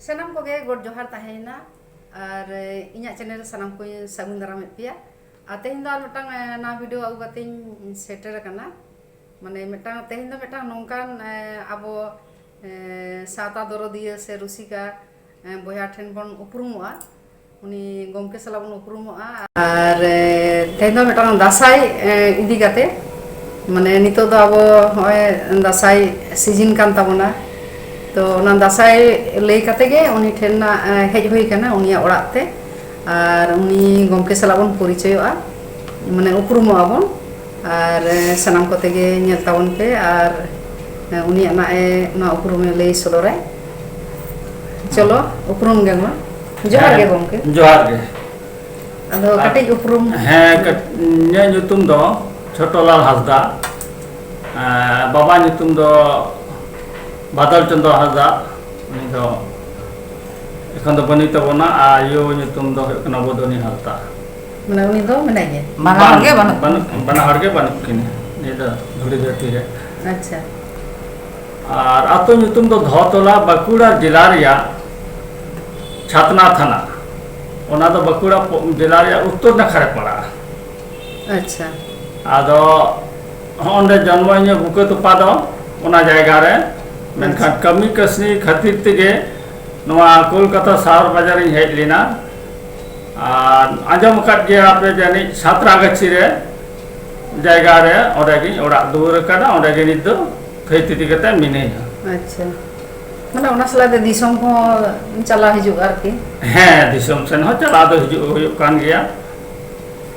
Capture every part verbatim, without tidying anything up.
ᱥᱟᱱᱟᱢ ᱠᱚᱜᱮ ᱜᱚᱰ ᱡᱚᱦᱟᱨ ᱛᱟᱦᱮᱸᱭᱮᱱᱟ᱾ ᱟᱨ, ᱮ, ᱤᱧᱟᱹᱜ ᱪᱮᱱᱮᱞ ᱨᱮ ᱥᱟᱱᱟᱢ ᱠᱚᱧ ᱥᱟᱹᱜᱩᱱ ᱫᱟᱨᱟᱢᱮᱫ ᱯᱮᱭᱟ᱾ ᱟᱨ ᱛᱮᱦᱮᱧ ᱫᱚ ᱟᱨ ᱢᱤᱫᱴᱟᱝ, ᱮ, ᱱᱟᱣᱟ ᱵᱷᱤᱰᱤᱭᱳ ᱟᱹᱜᱩ ᱠᱟᱛᱮᱧ ᱥᱮᱴᱮᱨ ᱟᱠᱟᱱᱟ᱾ ᱢᱟᱱᱮ ᱢᱤᱫᱴᱟᱝ, ᱛᱮᱦᱮᱧ ᱫᱚ ᱢᱤᱫᱴᱟᱝ ᱱᱚᱝᱠᱟᱱ, ᱮ, ᱟᱵᱚ, ᱮ, ᱥᱟᱶᱛᱟ ᱫᱚᱨᱚᱫᱤᱭᱟᱹ ᱥᱮ ᱨᱩᱥᱤᱠᱟ, ᱮ, ᱵᱚᱭᱦᱟ ᱴᱷᱮᱱ ᱵᱚᱱ ᱩᱯᱨᱩᱢᱚᱜᱼᱟ᱾ ᱩᱱᱤ ᱜᱚᱢᱠᱮ ᱥᱟᱞᱟᱜ ᱵᱚᱱ ᱩᱯᱨᱩᱢᱚᱜᱼᱟ᱾ ᱟᱨ, ᱮ, ᱛᱮᱦᱮᱧ ᱫᱚ ᱢᱤᱫᱴᱟᱝ ᱫᱟᱸᱥᱟᱭ, ᱮ, ᱤᱫᱤ ᱠᱟᱛᱮ, ᱢᱟᱱᱮ ᱱᱤᱛᱚᱜ ᱫᱚ ᱟᱵᱚ ᱱᱚᱜᱼᱚᱭ ᱫᱟᱸᱥᱟᱭ ᱥᱤᱡᱤᱱ ᱠᱟᱱ ᱛᱟᱵᱚᱱᱟ᱾ ᱛᱚ ᱚᱱᱟ ᱫᱟᱸᱥᱟᱭ ᱞᱟᱹᱭ ᱠᱟᱛᱮ ᱜᱮ ᱩᱱᱤ ᱴᱷᱮᱱ ᱱᱟᱜ, ᱮ, ᱦᱮᱡ ᱦᱩᱭ ᱠᱟᱱᱟ, ᱩᱱᱤᱭᱟᱜ ᱚᱲᱟᱜ ᱛᱮ᱾ ᱟᱨ ᱩᱱᱤ ᱜᱚᱢᱠᱮ ᱥᱟᱞᱟᱜ ᱵᱚᱱ ᱯᱚᱨᱤᱪᱚᱭᱚᱜᱼᱟ, ᱢᱟᱱᱮ ᱩᱯᱨᱩᱢᱚᱜᱼᱟ ᱵᱚᱱ᱾ ᱟᱨ, ᱮ, ᱥᱟᱱᱟᱢ ᱠᱚᱛᱮ ᱜᱮ ᱧᱮᱞ ᱛᱟᱵᱚᱱ ᱯᱮ᱾ ᱟᱨ, ᱮ, ᱩᱱᱤᱭᱟᱜ ᱱᱟᱜ ᱮ, ᱱᱚᱣᱟ ᱩᱯᱨᱩᱢᱮ ᱞᱟᱹᱭ ᱥᱚᱫᱚᱨᱟᱭ᱾ ᱪᱚᱞᱚ, ᱩᱯᱨᱩᱢ ᱜᱮ ᱢᱟ᱾ ᱡᱚᱦᱟᱨ ᱜᱮ ᱦᱮᱸ, ᱜᱚᱢᱠᱮ᱾ ᱡᱚᱦᱟᱨ ᱜᱮ᱾ ᱟᱫᱚ ᱟᱨ ᱠᱟᱹᱴᱤᱡ ᱩᱯᱨᱩᱢ᱾ ᱦᱮᱸ, ᱠᱟᱹᱴ-, ᱤᱧᱟᱹᱜ ᱧᱩᱛᱩᱢ ᱫᱚ ᱪᱷᱳᱴᱳᱞᱟᱞ ᱦᱟᱸᱥᱫᱟ᱾ ᱮᱸ, ᱵᱟᱵᱟ ᱧᱩᱛᱩᱢ ᱫᱚ ᱵᱟᱫᱚᱞ ᱪᱚᱸᱫᱽᱨᱚ ᱦᱟᱸᱥᱫᱟ᱾ ᱩᱱᱤ ᱫᱚ ᱮᱠᱷᱚᱱ ᱫᱚ ᱵᱟᱹᱱᱩᱭ ᱛᱟᱵᱚᱱᱟ᱾ ᱟᱨ ᱟᱭᱳ ᱧᱩᱛᱩᱢ ᱫᱚ ᱦᱩᱭᱩᱜ ᱠᱟᱱᱟ ᱵᱚᱫᱚᱱᱤ ᱦᱟᱸᱥᱫᱟ᱾ ᱢᱟᱱᱮ ᱩᱱᱤ ᱫᱚ ᱢᱮᱱᱟᱭ ᱜᱮᱭᱟ? ᱵᱟᱱᱟ ᱦᱚᱲ ᱵᱟᱝ, ᱜᱮ ᱵᱟᱹᱱᱩᱜ ᱵᱟᱹᱱᱩᱜ, ᱠᱤᱱᱟ᱾ ᱵᱟᱱᱟ ᱦᱚᱲ ᱜᱮ ᱵᱟᱹᱱᱩᱜ ᱠᱤᱱᱟ ᱱᱤᱭᱟᱹ ᱫᱚ ᱫᱷᱩᱲᱤ ᱫᱷᱟᱹᱨᱛᱤ ᱨᱮ᱾ ᱟᱪᱪᱷᱟ᱾ ᱟᱨ ᱟᱹᱛᱩ ᱧᱩᱛᱩᱢ ᱫᱚ ᱫᱷᱚᱛᱚᱞᱟ, ᱵᱟᱸᱠᱩᱲᱟ ᱡᱮᱞᱟ ᱨᱮᱭᱟᱜ ᱪᱷᱟᱛᱱᱟ ᱛᱷᱟᱱᱟ᱾ ᱚᱱᱟ ᱫᱚ ᱵᱟᱸᱠᱩᱲᱟ ᱯᱚ-, ᱡᱮᱞᱟ ᱨᱮᱭᱟᱜ ᱩᱛᱛᱚᱨ ᱱᱟᱠᱷᱟ ᱨᱮ ᱯᱟᱲᱟᱜᱼᱟ᱾ ᱟᱪᱪᱷᱟ᱾ ᱟᱫᱚ ᱦᱚᱸᱜᱼᱚᱸᱰᱮ ᱡᱚᱱᱢᱚ ᱤᱧᱟᱹᱜ ᱵᱩᱠᱟᱹ ᱛᱚᱯᱟ ᱫᱚ ᱚᱱᱟ ᱡᱟᱭᱜᱟ ᱨᱮ, ᱢᱮᱱᱠᱷᱟᱱ ᱟᱪᱪᱷᱟ᱾ ᱠᱟᱹᱢᱤ ᱠᱟᱹᱥᱱᱤ ᱠᱷᱟᱹᱛᱤᱨ ᱛᱮᱜᱮ ᱱᱚᱣᱟ ᱠᱳᱞᱠᱟᱛᱟ ᱥᱟᱦᱟᱨ ᱵᱟᱡᱟᱨᱤᱧ ᱦᱮᱡ ᱞᱮᱱᱟ᱾ ᱟᱨ ᱟᱸᱡᱚᱢ ᱟᱠᱟᱫ ᱜᱮᱭᱟ ᱯᱮ ᱡᱟᱹᱱᱤᱡ ᱥᱟᱸᱛᱨᱟᱜᱟᱹᱪᱷᱤ ᱨᱮ ᱡᱟᱭᱜᱟ ᱨᱮ, ᱚᱸᱰᱮ ᱜᱤᱧ ᱚᱲᱟᱜ ᱫᱩᱣᱟᱹᱨ ᱟᱠᱟᱫᱟ, ᱚᱸᱰᱮ ᱜᱮ ᱱᱤᱛ ᱫᱚ ᱛᱷᱟᱹᱭ ᱛᱤᱛᱤ ᱠᱟᱛᱮ ᱢᱤᱱᱟᱹᱧᱟ᱾ ᱟᱪᱪᱷᱟ, ᱢᱟᱱᱮ ᱚᱱᱟ ᱥᱟᱞᱟᱜ ᱛᱮ ᱫᱤᱥᱚᱢ ᱦᱚᱸ ᱪᱟᱞᱟᱣ ᱦᱤᱡᱩᱜ ᱟᱨᱠᱤ? ᱦᱮᱸ, ᱫᱤᱥᱚᱢ ᱥᱮᱱ ᱦᱚᱸ ᱪᱟᱞᱟᱣ ᱫᱚ ᱦᱤᱡᱩᱜ ᱦᱩᱭᱩᱜ ᱠᱟᱱ ᱜᱮᱭᱟ᱾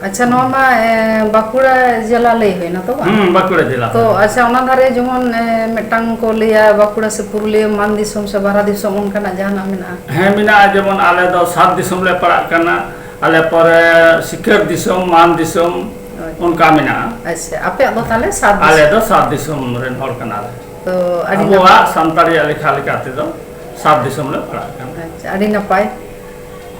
ᱟᱪᱪᱷᱟ, ᱱᱚᱣᱟ ᱢᱟ, ᱮ, ᱵᱟᱸᱠᱩᱲᱟ ᱡᱮᱞᱟ ᱞᱟᱹᱭ ᱦᱩᱭᱱᱟ ᱛᱚ, ᱵᱟᱝ? ᱦᱩᱸ, ᱵᱟᱸᱠᱩᱲᱟ ᱡᱮᱞᱟ ᱛᱚ, ᱠᱷᱚᱱ᱾ ᱟᱪᱪᱷᱟ, ᱚᱱᱟ ᱫᱷᱟᱨᱮ ᱡᱮᱢᱚᱱ, ᱮ, ᱢᱤᱫᱴᱟᱝ ᱠᱚ ᱞᱟᱹᱭᱟ ᱵᱟᱸᱠᱩᱲᱟ ᱥᱮ ᱯᱩᱨᱩᱞᱤᱭᱟᱹ ᱢᱟᱱ ᱫᱤᱥᱚᱢ ᱥᱮ ᱵᱟᱨᱦᱟ ᱫᱤᱥᱚᱢ, ᱚᱱᱠᱟᱱᱟᱜ ᱡᱟᱦᱟᱱᱟᱜ ᱢᱮᱱᱟᱜᱼᱟ? ᱦᱮᱸ, ᱢᱮᱱᱟᱜᱼᱟ, ᱡᱮᱢᱚᱱ ᱟᱞᱮ ᱫᱚ ᱥᱟᱛ ᱫᱤᱥᱚᱢ ᱞᱮ ᱯᱟᱲᱟᱜ ᱠᱟᱱᱟ, ᱟᱞᱮ ᱯᱚᱨᱮ ᱥᱤᱠᱟᱹᱨ ᱫᱤᱥᱚᱢ, ᱢᱟᱱ ᱫᱤᱥᱚᱢ, ᱦᱳᱭ᱾ ᱚᱱᱠᱟ ᱢᱮᱱᱟᱜᱼᱟ᱾ ᱟᱪᱪᱷᱟ, ᱟᱯᱮᱭᱟᱜ ᱫᱚ ᱛᱟᱦᱞᱮ ᱥᱟᱛ ᱟᱞᱮ ᱫᱤᱥᱚᱢ? ᱫᱚ ᱥᱟᱛ ᱫᱤᱥᱚᱢ ᱨᱮᱱ ᱦᱚᱲ ᱠᱟᱱᱟᱞᱮ᱾ ᱛᱚ, ᱟᱹᱰᱤ ᱟᱵᱚᱣᱟᱜ ᱱᱟᱯᱟᱭ᱾ ᱥᱟᱱᱛᱟᱲᱤᱭᱟᱜ ᱞᱮᱠᱷᱟ ᱞᱮᱠᱟ ᱛᱮᱫᱚ ᱥᱟᱛ ᱫᱤᱥᱚᱢ ᱞᱮ ᱯᱟᱲᱟᱜ ᱠᱟᱱᱟ᱾ ᱟᱪᱪᱷᱟ, ᱟᱹᱰᱤ ᱱᱟᱯᱟᱭ᱾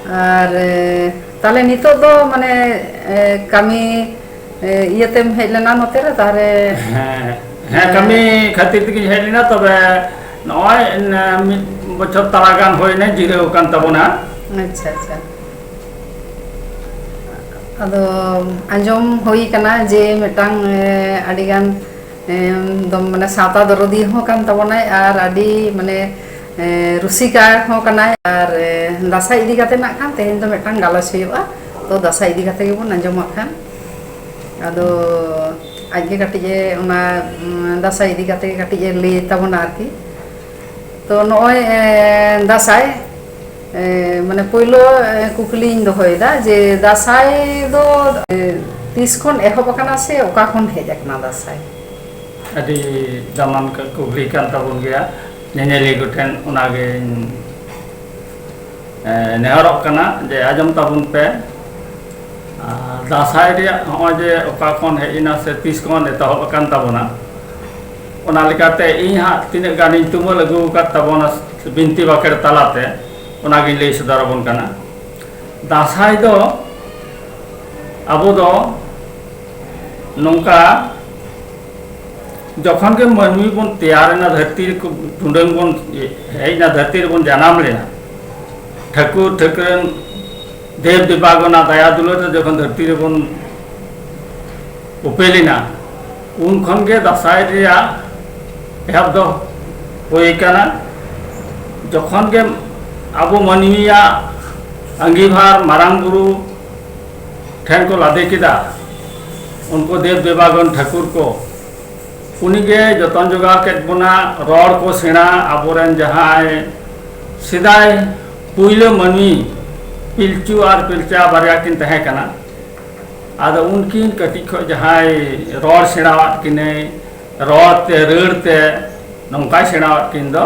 ᱟᱨ, ᱮ, ᱛᱟᱦᱞᱮ ᱱᱤᱛᱚᱜ ᱫᱚ ᱢᱟᱱᱮ, ᱮ, ᱠᱟᱹᱢᱤ, ᱮ, ᱤᱭᱟᱹᱛᱮᱢ ᱦᱮᱡ ᱞᱮᱱᱟ ᱱᱚᱛᱮ ᱨᱮ, ᱛᱟᱦᱞᱮ? ᱦᱮᱸ, ᱦᱮᱸ, ᱮ, ᱠᱟᱹᱢᱤ ᱠᱷᱟᱹᱛᱤᱨ ᱛᱮᱜᱤᱧ ᱦᱮᱡ ᱞᱮᱱᱟ, ᱛᱚᱵᱮ ᱱᱚᱜᱼᱚᱭ ᱢᱤᱫ ᱵᱚᱪᱷᱚᱨ ᱛᱟᱞᱟ ᱜᱟᱱ ᱦᱩᱭᱱᱟ, ᱡᱤᱨᱟᱹᱣ ᱟᱠᱟᱱ ᱛᱟᱵᱚᱱᱟ᱾ ᱟᱪᱪᱷᱟ, ᱟᱪᱪᱷᱟ᱾ ᱟᱫᱚ ᱟᱸᱡᱚᱢ ᱦᱩᱭ ᱠᱟᱱᱟ ᱡᱮ ᱢᱤᱫᱴᱟᱝ, ᱮ, ᱟᱹᱰᱤᱜᱟᱱ, ᱮ, ᱫᱚᱢ, ᱢᱟᱱᱮ, ᱥᱟᱶᱛᱟ ᱫᱚᱨᱚᱫᱤᱭᱟᱹ ᱦᱚᱸ ᱠᱟᱱ ᱛᱟᱵᱚᱱᱟᱭ ᱟᱨ ᱟᱹᱰᱤ, ᱢᱟᱱᱮ, ᱮ, ᱨᱩᱥᱤᱠᱟ ᱦᱚᱸ ᱠᱟᱱᱟᱭ᱾ ᱟᱨ, ᱮ, ᱫᱟᱸᱥᱟᱭ ᱤᱫᱤ ᱠᱟᱛᱮ ᱱᱟᱜ ᱠᱷᱟᱱ ᱛᱮᱦᱮᱧ ᱫᱚ ᱢᱤᱫᱴᱟᱝ ᱜᱟᱞᱚᱪ ᱦᱩᱭᱩᱜᱼᱟ᱾ ᱛᱚ, ᱫᱟᱸᱥᱟᱭ ᱤᱫᱤ ᱠᱟᱛᱮ ᱜᱮᱵᱚᱱ ᱟᱸᱡᱚᱢᱟ ᱠᱷᱟᱱ᱾ ᱟᱫᱚ ᱟᱡᱜᱮ ᱠᱟᱹᱴᱤᱡ ᱮ ᱚᱱᱟ, ᱩᱢ, ᱫᱟᱸᱥᱟᱭ ᱤᱫᱤ ᱠᱟᱛᱮ ᱜᱮ ᱠᱟᱹᱴᱤᱡ ᱮ ᱞᱟᱹᱭ ᱛᱟᱵᱚᱱᱟ ᱟᱨᱠᱤ᱾ ᱛᱚ, ᱱᱚᱜᱼᱚᱭ, ᱮ, ᱫᱟᱸᱥᱟᱭ, ᱮ, ᱢᱟᱱᱮ, ᱯᱳᱭᱞᱳ, ᱮ, ᱠᱩᱠᱞᱤᱧ ᱫᱚᱦᱚᱭᱮᱫᱟ ᱡᱮ ᱫᱟᱸᱥᱟᱭ ᱫᱚ, ᱮ, ᱛᱤᱥ ᱠᱷᱚᱱ ᱮᱦᱚᱵ ᱟᱠᱟᱱᱟ ᱥᱮ ᱚᱠᱟ ᱠᱷᱚᱱ ᱦᱮᱡ ᱟᱠᱟᱱᱟ ᱫᱟᱸᱥᱟᱭ? ᱟᱹᱰᱤ ᱫᱟᱢᱟᱱ ᱠᱟ-, ᱠᱩᱠᱞᱤ ᱠᱟᱱ ᱛᱟᱵᱚᱱ ᱜᱮᱭᱟ᱾ ᱧᱮᱧᱮᱞᱤᱭᱟᱹ ᱠᱚᱴᱷᱮᱱ ᱚᱱᱟᱜᱤᱧ, ᱮ, ᱱᱮᱦᱚᱨᱚᱜ ᱠᱟᱱᱟ ᱡᱮ ᱟᱸᱡᱚᱢ ᱛᱟᱵᱚᱱ ᱯᱮ᱾ ᱟᱨ ᱫᱟᱸᱥᱟᱭ ᱨᱮᱭᱟᱜ ᱱᱚᱜᱼᱚᱭ ᱡᱮ ᱚᱠᱟ ᱠᱷᱚᱱ ᱦᱮᱡ ᱮᱱᱟ ᱥᱮ ᱛᱤᱥ ᱠᱷᱚᱱ ᱮᱛᱚᱦᱚᱵ ᱟᱠᱟᱱ ᱛᱟᱵᱚᱱᱟ, ᱚᱱᱟ ᱞᱮᱠᱟᱛᱮ ᱤᱧ ᱦᱟᱸᱜ ᱛᱤᱱᱟᱹᱜ ᱜᱟᱱᱤᱧ ᱛᱩᱢᱟᱹᱞ ᱟᱹᱜᱩ ᱟᱠᱟᱫ ᱛᱟᱵᱚᱱᱟ ᱵᱤᱱᱛᱤ ᱵᱟᱠᱷᱮᱲ ᱛᱟᱞᱟᱛᱮ, ᱚᱱᱟᱜᱤᱧ ᱞᱟᱹᱭ ᱥᱚᱫᱚᱨ ᱟᱵᱚᱱ ᱠᱟᱱᱟ᱾ ᱫᱟᱸᱥᱟᱭ ᱫᱚ ᱟᱵᱚ ᱫᱚ ᱱᱚᱝᱠᱟ, ᱡᱚᱠᱷᱚᱱ ᱜᱮ ᱢᱟᱹᱱᱢᱤ ᱵᱚᱱ ᱛᱮᱭᱟᱨ ᱮᱱᱟ, ᱫᱷᱟᱹᱨᱛᱤ ᱨᱮ ᱴᱩᱰᱟᱹᱝ ᱵᱚᱱ ᱦᱮᱡ ᱮᱱᱟ, ᱫᱷᱟᱹᱨᱛᱤ ᱨᱮᱵᱚᱱ ᱡᱟᱱᱟᱢ ᱞᱮᱱᱟ, ᱴᱷᱟᱹᱠᱩᱨ ᱴᱷᱟᱹᱠᱨᱟᱹᱱ ᱫᱮᱵ ᱫᱮᱵᱟᱜᱚᱱᱟᱜ ᱫᱟᱭᱟ ᱫᱩᱞᱟᱹᱲ ᱛᱮ ᱡᱚᱠᱷᱚᱱ ᱫᱷᱟᱹᱨᱛᱤ ᱨᱮᱵᱚᱱ ᱩᱯᱮᱞ ᱮᱱᱟ, ᱩᱱ ᱠᱷᱚᱱ ᱜᱮ ᱫᱟᱸᱥᱟᱭ ᱨᱮᱭᱟᱜ ᱮᱦᱚᱵ ᱫᱚ ᱦᱩᱭ ᱠᱟᱱᱟ᱾ ᱡᱚᱠᱷᱚᱱ ᱜᱮ ᱟᱵᱚ ᱢᱟᱹᱱᱢᱤᱭᱟᱜ ᱟᱸᱜᱤᱵᱷᱟᱨ ᱢᱟᱨᱟᱝ ᱵᱩᱨᱩ ᱴᱷᱮᱱ ᱠᱚ ᱞᱟᱫᱮ ᱠᱮᱫᱟ, ᱩᱱᱠᱩ ᱫᱮᱵ ᱫᱮᱵᱟᱜᱚᱱ ᱴᱷᱟᱹᱠᱩᱨ ᱠᱚ, ᱩᱱᱤᱜᱮ ᱡᱚᱛᱚᱱ ᱡᱚᱜᱟᱣ ᱠᱮᱫ ᱵᱚᱱᱟ, ᱨᱚᱲ ᱠᱚ ᱥᱮᱬᱟ, ᱟᱵᱚᱨᱮᱱ ᱡᱟᱦᱟᱸᱭ ᱥᱮᱫᱟᱭ ᱯᱩᱭᱞᱟᱹ ᱢᱟᱹᱱᱢᱤ ᱯᱤᱞᱪᱩ ᱟᱨ ᱯᱤᱞᱪᱟ ᱵᱟᱨᱭᱟ ᱠᱤᱱ ᱛᱟᱦᱮᱸ ᱠᱟᱱᱟ᱾ ᱟᱫᱚ ᱩᱱᱠᱤᱱ ᱠᱟᱹᱴᱤᱡ ᱠᱷᱚᱱ ᱡᱟᱦᱟᱸᱭ ᱨᱚᱲ ᱥᱮᱬᱟᱣᱟᱫ ᱠᱤᱱᱟᱹᱭ, ᱨᱚᱲ ᱛᱮ, ᱨᱟᱹᱲ ᱛᱮ ᱱᱚᱝᱠᱟᱭ ᱥᱮᱬᱟᱣᱟᱫ ᱠᱤᱱ ᱫᱚ,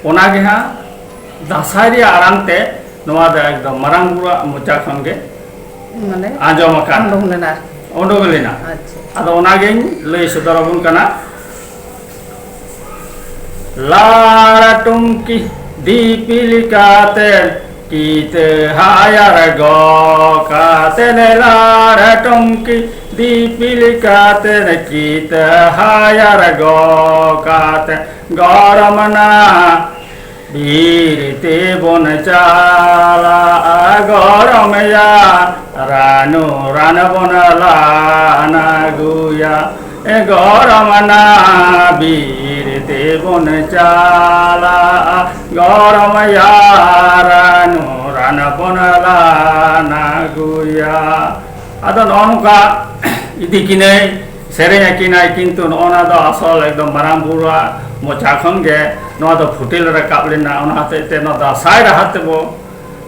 ᱚᱱᱟ ᱜᱮ ᱦᱟᱸᱜ ᱫᱟᱸᱥᱟᱭ ᱨᱮᱭᱟᱜ ᱟᱲᱟᱝ ᱛᱮ ᱱᱚᱣᱟ ᱫᱚ ᱮᱠᱫᱚᱢ ᱢᱟᱨᱟᱝ ᱵᱩᱨᱩᱣᱟᱜ ᱢᱚᱪᱟ ᱠᱷᱚᱱ ᱜᱮ ᱢᱟᱱᱮ ᱟᱸᱡᱚᱢ ᱟᱠᱟᱱ᱾ ᱩᱰᱩᱝ ᱞᱮᱱᱟ ᱟᱨᱠᱤ᱾ ᱩᱰᱩᱝ ᱞᱮᱱᱟ᱾ ᱟᱪᱪᱷᱟ᱾ ᱟᱫᱚ ᱚᱱᱟᱜᱤᱧ ᱞᱟᱹᱭ ᱥᱚᱫᱚᱨ ᱟᱵᱚᱱ ᱠᱟᱱᱟ᱾ ᱞᱟᱲᱟ ᱴᱩᱝᱠᱤ ᱫᱤᱯᱤᱞ ᱠᱟᱛᱮ, ᱠᱤᱛᱟᱹ ᱦᱟᱭᱟᱨ ᱜᱚ ᱠᱟᱛᱮ, ᱞᱟᱲᱟ ᱴᱩᱝᱠᱤ ᱫᱤᱯᱤᱞ ᱠᱟᱛᱮ ᱠᱤᱛᱟᱹ ᱦᱟᱭᱟᱨ ᱜᱚ ᱠᱟᱛᱮ ᱜᱚᱨᱚᱢ ᱱᱟ ᱵᱤᱨ ᱛᱮᱵᱚᱱ ᱪᱟᱞᱟᱜᱼᱟ ᱜᱚᱨᱚᱢ ᱭᱟ, ᱨᱟᱱᱩ ᱨᱟᱱ ᱵᱚᱱ ᱞᱟᱱ ᱟᱹᱜᱩᱭᱟ᱾ ᱜᱚᱨᱚᱢ ᱱᱟ ᱵᱤᱨ ᱛᱮᱵᱚᱱ ᱪᱟᱞᱟᱜᱼᱟ ᱜᱚᱨᱚᱢ ᱭᱟ, ᱨᱟᱱᱩ ᱨᱟᱱ ᱵᱚᱱ ᱞᱟᱱ ᱟᱹᱜᱩᱭᱟ᱾ ᱟᱫᱚ ᱱᱚᱜᱼᱚ ᱱᱚᱝᱠᱟ ᱤᱫᱤ ᱠᱤᱱᱟᱹᱭ, ᱥᱮᱨᱮᱧ ᱟᱹᱠᱤᱱᱟᱭ, ᱠᱤᱱᱛᱩ ᱱᱚᱜᱼᱚ ᱱᱟ ᱫᱚ ᱟᱥᱚᱞ ᱮᱠᱫᱚᱢ ᱢᱟᱨᱟᱝ ᱵᱩᱨᱩᱣᱟᱜ ᱢᱚᱪᱟ ᱠᱷᱚᱱ ᱜᱮ ᱱᱚᱣᱟ ᱫᱚ ᱯᱷᱩᱴᱮᱞ ᱨᱟᱠᱟᱵ ᱞᱮᱱᱟ᱾ ᱚᱱᱟ ᱦᱚᱛᱮᱡ ᱛᱮ ᱱᱚᱣᱟ ᱫᱟᱸᱥᱟᱭ ᱨᱟᱦᱟ ᱛᱮᱵᱚ,